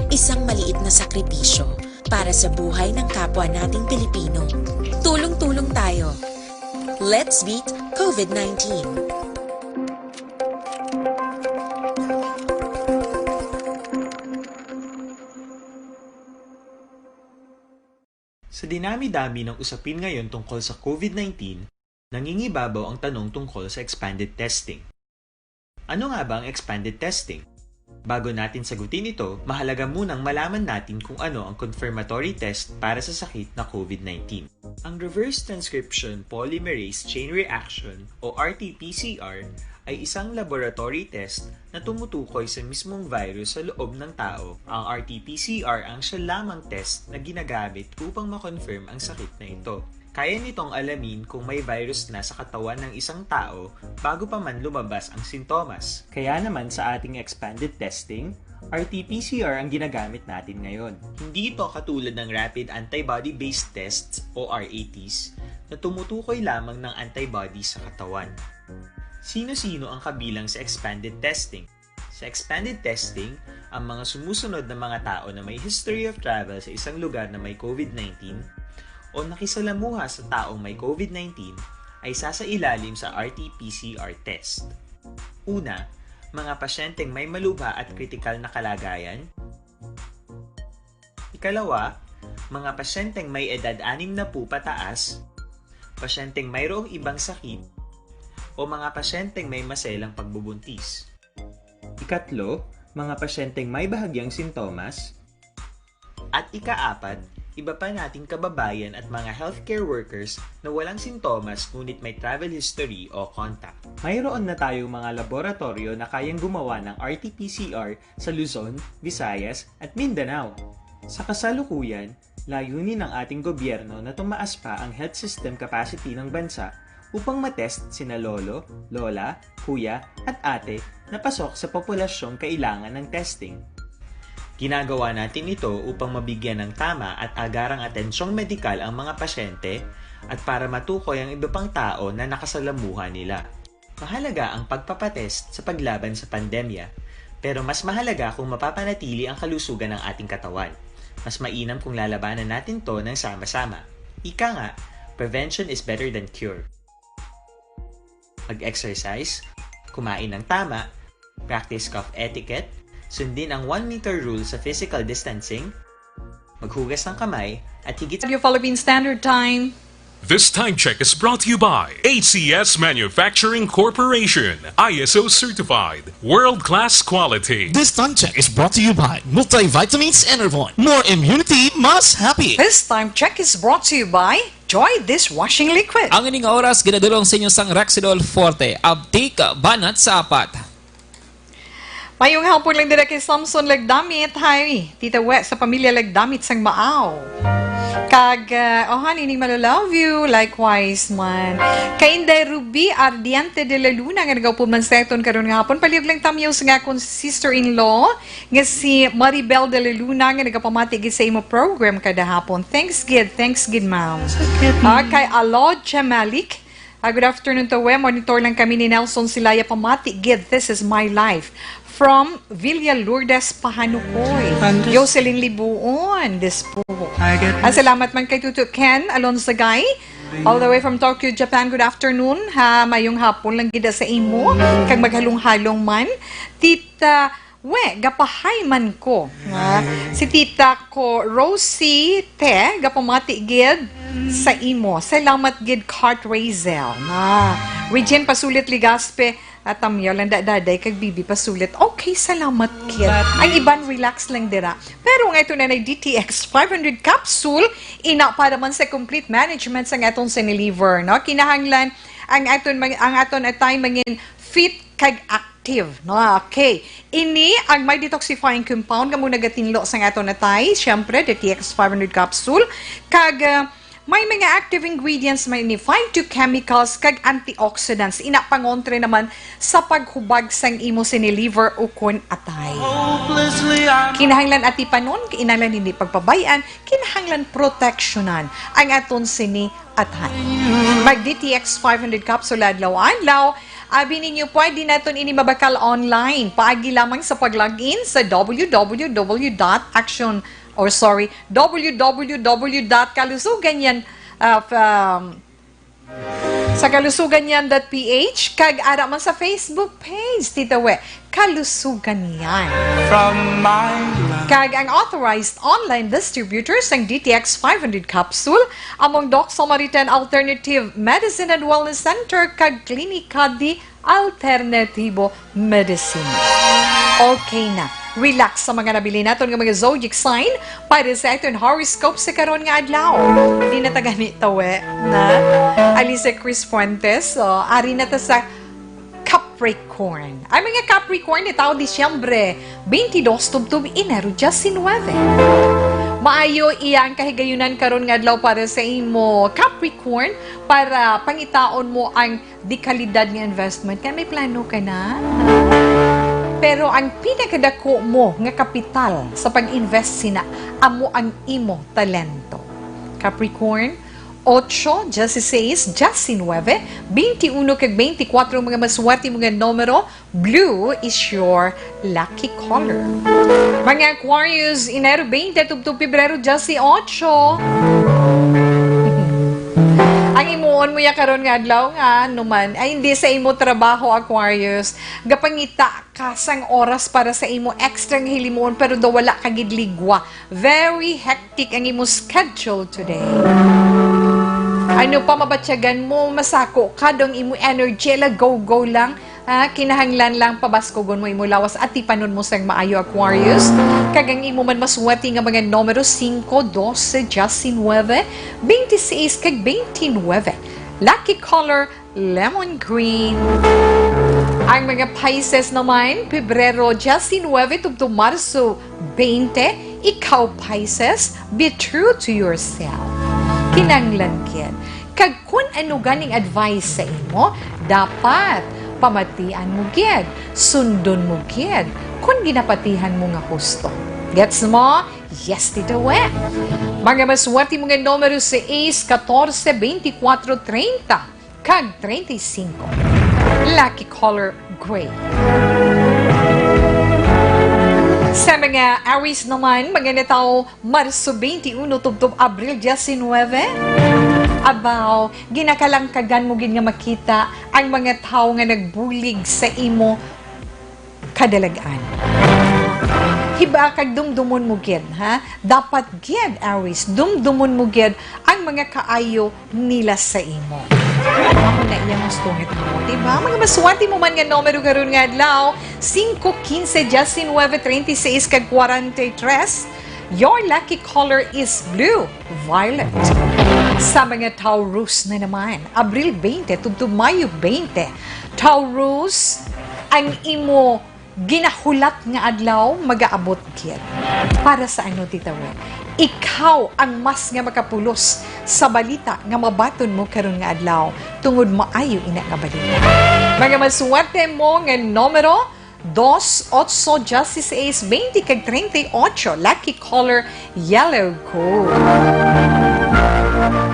Isang maliit na sakripisyo para sa buhay ng kapwa nating Pilipino. Tulong-tulong tayo. Let's beat COVID nineteen. Sa dinami-dami ng usapin ngayon tungkol sa COVID nineteen, nangingibabaw ang tanong tungkol sa expanded testing. Ano nga ba ang expanded testing? Bago natin sagutin ito, mahalaga munang malaman natin kung ano ang confirmatory test para sa sakit na COVID nineteen. Ang reverse transcription polymerase chain reaction o R T P C R ay isang laboratory test na tumutukoy sa mismong virus sa loob ng tao. Ang R T P C R ang siya lamang test na ginagamit upang ma-confirm ang sakit na ito. Kaya nitong alamin kung may virus na sa katawan ng isang tao bago pa man lumabas ang sintomas. Kaya naman sa ating expanded testing, R T P C R ang ginagamit natin ngayon. Hindi ito katulad ng rapid antibody-based tests o R A Ts na tumutukoy lamang ng antibody sa katawan. Sino-sino ang kabilang sa expanded testing? Sa expanded testing, ang mga sumusunod na mga tao na may history of travel sa isang lugar na may COVID nineteen o nakisalamuha sa taong may COVID nineteen ay sasailalim sa R T P C R test. Una, mga pasyenteng may malubha at kritikal na kalagayan. Ikalawa, mga pasyenteng may edad anim na po pataas, pasyenteng mayroong ibang sakit, o mga pasyenteng may maselang pagbubuntis. Ikatlo, mga pasyenteng may bahagyang sintomas. At ikaapat, Iba pa nating kababayan at mga healthcare workers na walang sintomas ngunit may travel history o contact. Mayroon na tayong mga laboratoryo na kayang gumawa ng R T P C R sa Luzon, Visayas, at Mindanao. Sa kasalukuyan, layunin ng ating gobyerno na tumaas pa ang health system capacity ng bansa upang matest sina lolo, lola, kuya, at ate na pasok sa populasyong kailangan ng testing. Ginagawa natin ito upang mabigyan ng tama at agarang atensyong medikal ang mga pasyente at para matukoy ang iba pang tao na nakasalamuha nila. Mahalaga ang pagpapatest sa paglaban sa pandemya, pero mas mahalaga kung mapapanatili ang kalusugan ng ating katawan. Mas mainam kung lalabanan natin to ng sama-sama. Ika nga, prevention is better than cure. Mag-exercise, kumain ng tama, practice cough etiquette, sundin ang one meter rule sa physical distancing, maghugas ng kamay, at higit sa Radio Philippine Standard Time. This time check is brought to you by A C S Manufacturing Corporation, I S O certified, world-class quality. This time check is brought to you by Multivitamins Enervon. More immunity, mas happy. This time check is brought to you by Joy Dishwashing Liquid. Ang ining oras ginadulong sa inyo sang Rexidol Forte, Abtik, banat sa apat. Mayong hapon lang dira kay Samson Lagdamit. Hi, Tita We, sa pamilya Lagdamit sang Maaw. Kag, uh, oh, honey, ning malo love you. Likewise man. Kay Inday Ruby Ardiente de la Luna nga nagaupo man sa aton karon nga hapon. Palihog lang tamyaw sa nga akon sister-in-law nga si Maribel de la Luna nga nagapamati gid sa imo program kada hapon. Thanks gid, thanks gid, ma'am. Ah, kay Alod Chamalik, ah, good afternoon to we. Monitor lang kami ni Nelson Silaya. Pamati gid, this is my life. From Villa Lourdes, Pahanukoy. Jocelyn Libuon, this po. Ah, salamat man kay Tuto Ken Alonzagay. All the way from Tokyo, Japan. Good afternoon. Ha, mayong hapon lang gid sa imo. Kag maghalong-halong man. Tita We, gapahay man ko. Nga, si tita ko, Rosie, te, gapamati gid sa imo. Salamat gid, Kurt Razel. Nga, Regine Pasulit Ligaspe, at Tamyal, ang da-, daday kag bibi pasulit. Okay, salamat gid. Ang iban, relax lang dira. Pero nga ito na nag D T X five hundred capsule, ina para man sa complete management sa aton sini liver, no? Kinahanglan ang aton mang-, ang aton atay mangin fit kag active, no? Okay. Ini ang may detoxifying compound nga mo nagatinlo sa aton atay, syempre, the T X five hundred capsule, kag, ah, may mga active ingredients, may ini phytochemicals kag antioxidants. Ina pangontra naman sa paghubag sang imo sini liver ukon atay. Kinahanglan atipanon, kinahanglan hindi pagpabay-an, kinahanglan proteksyonan ang aton sini atay. Mag D T X five hundred capsule adlaw-adlaw. Abi ninyo, pwede naton ini mabakal online. Paagi lamang sa pag-log in sa W W W dot action, or sorry, W W W dot kalusugan yan, ah, f-, um, sa kalusugan yan dot P H, kag ara man sa Facebook page, Tita We, Kalusugan Yan. From my love. Kag ang authorized online distributor sang D T X five hundred capsule, among Doc Samaritan Alternative Medicine and Wellness Center kag Klinika de Alternativo Medicine. Okay na. Relax sa mga nabili naton nga mga zodiac sign para sa aton horoscope sa karon nga adlaw. Di na ta gani tawe na. Alicia Chris Fuentes, so, ari na ta sa Capricorn. Ang mga Capricorn ni tao Disyembre twenty-two tubtob Enero diecinuebe. Maayo iya ang kahigayunan karon nga adlaw para sa imo, Capricorn, para pangitaon mo ang dekalidad nga investment. Kaya may plano ka na. Pero ang pinakadako mo nga kapital sa pag-invest sina amo ang imo talento. Capricorn, ocho, dieciséis, diecinuebe, veintiuno kag veinticuatro ang mga maswerte mo nga numero. Blue is your lucky color. Mga Aquarius, Enero twenty tubtob Pebrero dieciocho. Ang imuon mo ya karon nga adlaw nga, ano man, ay hindi sa imo trabaho, Aquarius. Gapangita ka sang oras para sa imo extra nga hilimuon, pero daw wala ka gid ligwa. Very hectic ang imo schedule today. Ano pa, mabatyagan mo, masako ka, daw ang imo energy, ala, go, go lang. Ah, kinahanglan lang pabaskugon mo imo lawas, atipanon mo sang maayo, Aquarius. Kag ang imo man masuwati nga mga numero, singko, dose, diyasinuebe, beintiseis, kag beintinuebe. Lucky color, lemon green. Ang mga Pisces naman, Pebrero diyasinuebe tubtob Marso beinte, ikaw, Pisces, be true to yourself. Kinahanglan gid. Kag kun ano ganing advice sa imo, dapat pamatian mo gid, sundon mo gid, kun ginapatihan mo nga husto. Gets mo? Yes, Tita Wen. Mga maswerte mo nga numero, sais, katorse, beintikwatro, treinta, kag treinta y cinco. Lucky color, gray. Sa mga Aries naman, mga natawo Marso twenty-one tubtob Abril diecinuebe. Abaw, ginakalangkagan mo gid nga makita ang mga tawo nga nagbulig sa imo kadalag-an. Hiba kag dumdumon mo gid, ha? Dapat gid, Aries, dumdumon mo gid ang mga kaayo nila sa imo. Amo na iya nga gusto nga tawo, di ba? Mga maswerte mo man nga numero karon nga adlaw, singko, kinse, diecinuebe, treinta y seis, kag kwarenta y tres. Your lucky color is blue, violet. Sa mga Taurus na naman, Abril twenty tubtob Mayo twenty, Taurus, ang imo ginahulat nga adlaw magaabot gid. Para sa ano, Tita Wen? Ikaw ang mas nga makapulos sa balita nga mabaton mo karon nga adlaw, tungod maayo ina nga balita. Mga maswerte mo nga numero, dos, otso, dieciséis, veinte, kag treinta y ocho. Lucky color, yellow gold.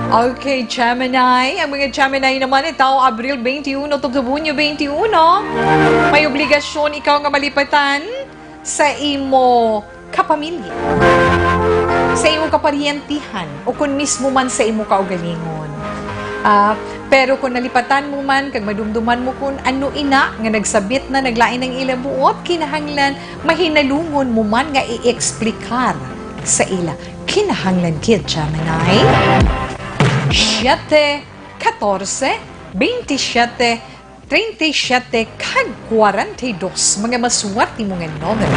Okay, Gemini. Ang mga Gemini naman, itaw, Abril twenty-one tubtob Hunyo twenty-one. May obligasyon ikaw nga malipatan sa imo kapamilya, sa imo kaparyentihan, o kun mismo man sa imo kaugalingon. Ah, pero kung nalipatan mo man kag madumduman mo kung ano ina nga nagsabit na naglain ang ila buot, kinahanglan mahinalungon mo man nga i-explicar sa ila. Kinahanglan gid, Gemini. Siete, katorse, beintisyete, treinta y siete, kag kwarenta y dos, mga maswerte mo nga numero.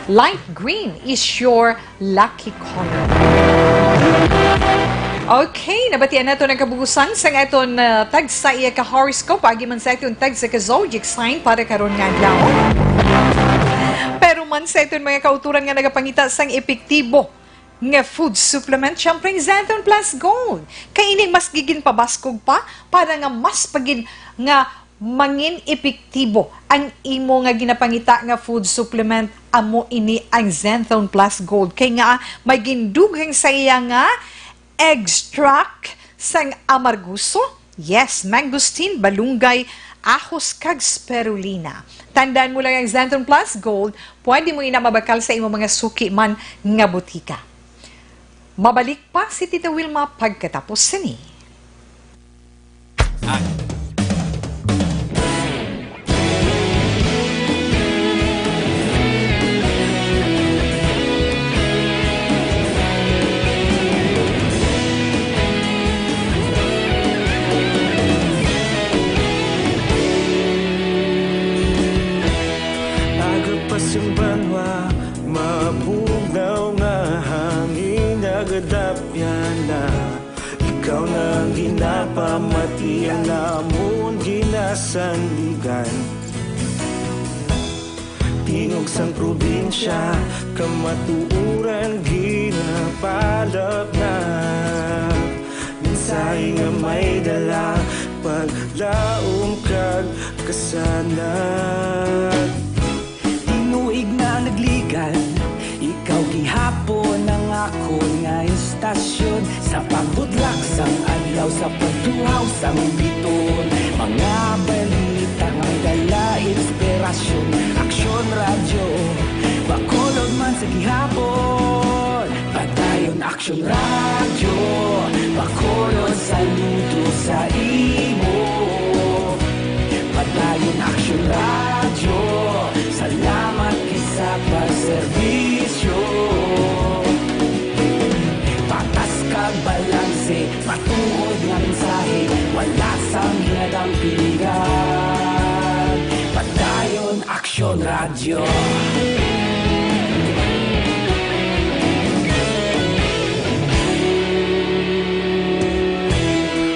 Light green is your lucky color. Okay, nabatian nato ang kabuusan sang aton, ah, tagsa iya ka horoscope, agi man sa aton tagsa ka zodiac sign para karon nga adlaw. Pero man sa aton mga kauturan nga nagapangita sang epektibo nga food supplement, syempre, ang Xanthone Plus Gold. Kay ini mas giginpabaskog pa para nga mas pagin nga mangin epektibo ang imo nga ginapangita nga food supplement, amo ini ang Xanthone Plus Gold. Kay nga may gindugang sa iya nga extract sang amarguso, yes, mangosteen, balunggay, ahos, kag spirulina. Tandaan mo lang ang Xanthone Plus Gold, pwede mo ina mabakal sa imo mga suki man nga butika. Mabalik pa si Tita Wilma pagkatapos sini. Aga pa sing banwa, mabugnaw nga hangin, nagadapyan na. Ikaw na ang ginapamati, ang amon ginasandigan. Tingog sang probinsya, kamatuoran ginapalapnap. Mensahe nga may dala, paglaom kag kasanag. Tinuig na nagligan, ikaw gihapon ang akon nga istasyon. Sa pagbudlak sang adlaw, sa pagtuhaw sang biton, mga balita nga may dala inspirasyon. Aksyon Radyo, Bacolod man sa gihapon. Padayon Aksyon Radyo, Bacolod, saludo sa imo. Padayon Aksyon Radyo, salamat gid sa pagserbisyo. Patas kag balanse, matuod nga mensahe, wala sang ginadampingan. Radyo.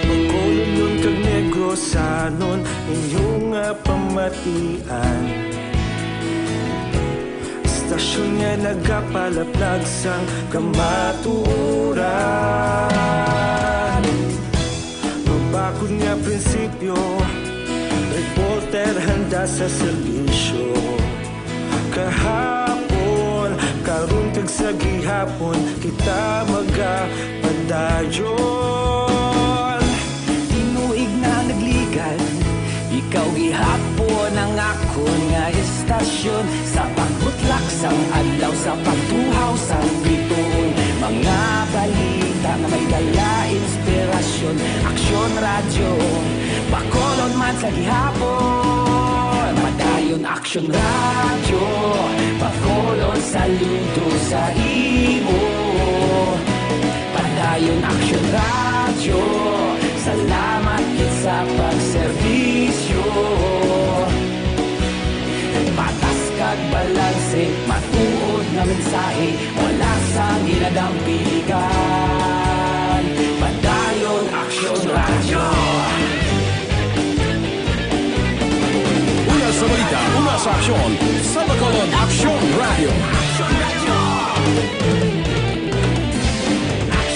Bacolod kag Negrosanon, inyo nga pamatian. Istasyon nga nagapalaplag sang kamatuoran. Mabakod nga prinsipyo, reporter handa sa serbisyo. Kahapon, karon kag sa gihapon, kita magapadayon. Tinuig na nagligad, ikaw gihapon ang akon nga istasyon. Sa pagbutlak sang adlaw, sa pagtuhaw sang bituon, mga balita nga may dala inspirasyon. Aksyon Radyo, Bacolod man sa gihapon. Padayon Aksyon Radyo, Bacolod saludo sa imo. Padayon Aksyon Radyo, salamat gid sa pagserbisyo. Patas kag balanse, matuod nga mensahe, wala sang ginadampiligan. Padayon Aksyon Radyo. Una sa balita, una sa aksyon, sa Bacolod Aksyon Radyo.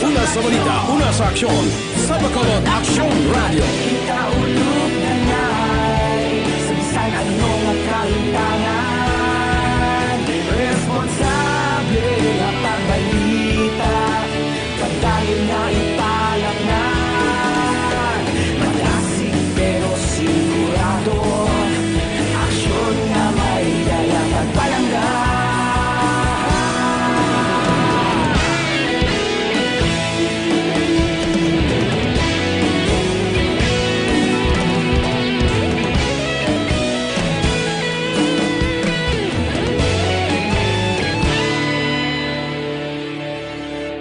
Una sa balita, una sa aksyon, sa Bacolod Aksyon Radyo. Kita ulog na ngay, sa bisan ano nga kalimtangan, responsable nga pagbalita, padayon nga ipalangnan. Madasig pero sigurado, aksyon nga may dala pagpalangga.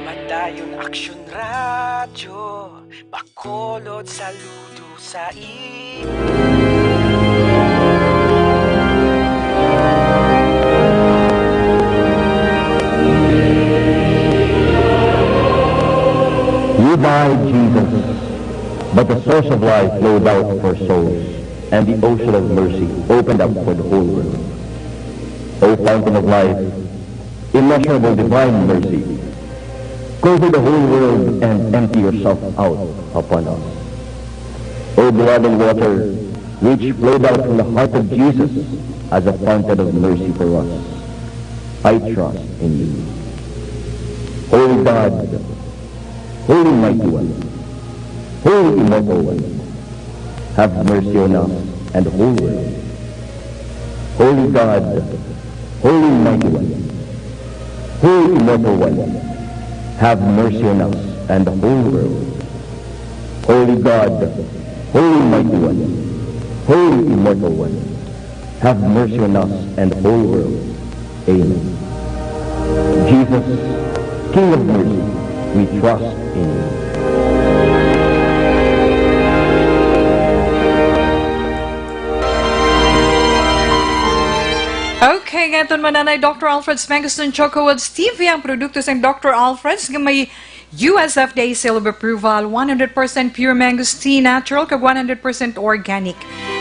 Padayon Aksyon Radyo, Bacolod saludo sa imo. You died, Jesus, but the source of life flowed out for souls, and the ocean of mercy opened up for the whole world. O fountain of life, immeasurable divine mercy, cover the whole world and empty yourself out upon us. O blood and water, which flowed out from the heart of Jesus as a fountain of mercy for us, I trust in you. Holy God, Holy Mighty One, Holy Immortal One, have mercy on us and the whole world. Holy God, Holy Mighty One, Holy Immortal One, have mercy on us and the whole world. Holy God, Holy Mighty One, Holy Immortal One, have mercy on us and the whole world. Amen. Jesus, King of mercy, we trust in you. Okay, nga aton mananay, Doctor Alfred's Mangosteen Choco with Stevia, ang produkto sang Doctor Alfred's nga may U S F D A seal of approval, one hundred percent pure mangosteen, natural, kag one hundred percent organic.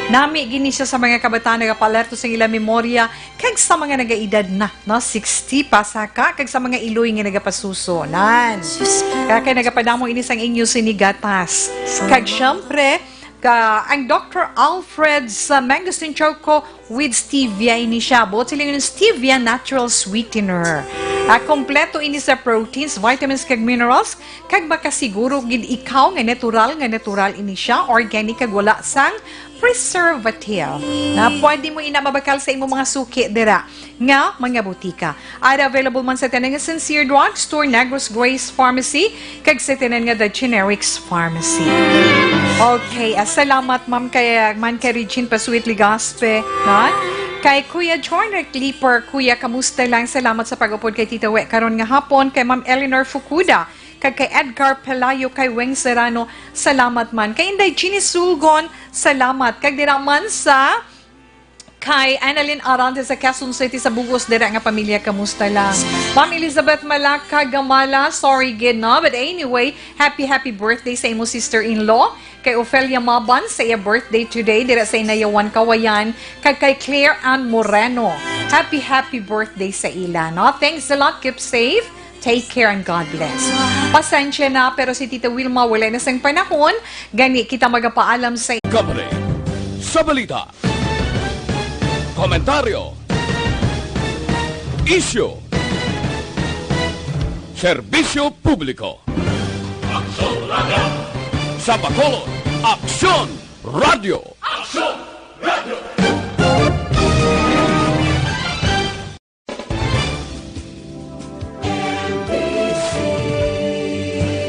Nami gini siya sa mga kabataan, nagapaalerto sa ila memorya, kag sa mga nagaedad na, no, sixty pa saka, kag sa mga iloy nga nagapasuso. Nan. Kaya kay nagapadamo ini sang inyo sinigatas. Kag syempre, ka, ang Doctor Alfred's Mangosteen Choco with stevia ini siya. Buot silingon, stevia natural sweetener. Ah, kompleto ini sa proteins, vitamins, kag minerals, kag makasiguro gid ikaw nga natural nga natural ini siya, organic, kag wala sang preservative. Na pwede mo ina mabakal sa imo mga suki dira nga mga butika. Ada available man sa tanan nga Sincere Drug Store, Negros Grace Pharmacy, kag sa tanan nga The Generics Pharmacy. Okay, ah, salamat, ma'am, kay, ah, man kay Regine Pasuit Legaspi, na? Kay Kuya John Recliper, Kuya, kamusta lang? Salamat sa pag-upod kay Tita We karon nga hapon. Kay Ma'am Eleanor Fukuda, kag kay Edgar Pelayo, kay Weng Serrano, salamat man. Kay Inday Jeannie Sulgon, salamat. Kag dira man sa Kay Annalyn Arante sa Quezon City, sa Bugos dira nga pamilya, kamusta lang? Ma'am Elizabeth Malaka Gamala, sorry gid, no? But anyway, happy, happy birthday sa imo sister-in-law. Kay Ofelia Maban sa iya birthday today, dira sa Inayawan, Kawayan. Kag kay Claire Ann Moreno, happy, happy birthday sa ila, no? Thanks a lot, keep safe, take care, and God bless. Pasensya na, pero si Tita Wilma wala na sang panahon, gani kita magapaalam sa Company. Sa balita, komentaryo, isyu, serbisyo publiko. Aksyon Radio. Sa Bacolod, Aksyon Radio. Aksyon Radio.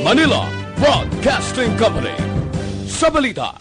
Manila Broadcasting Company. Sa balita,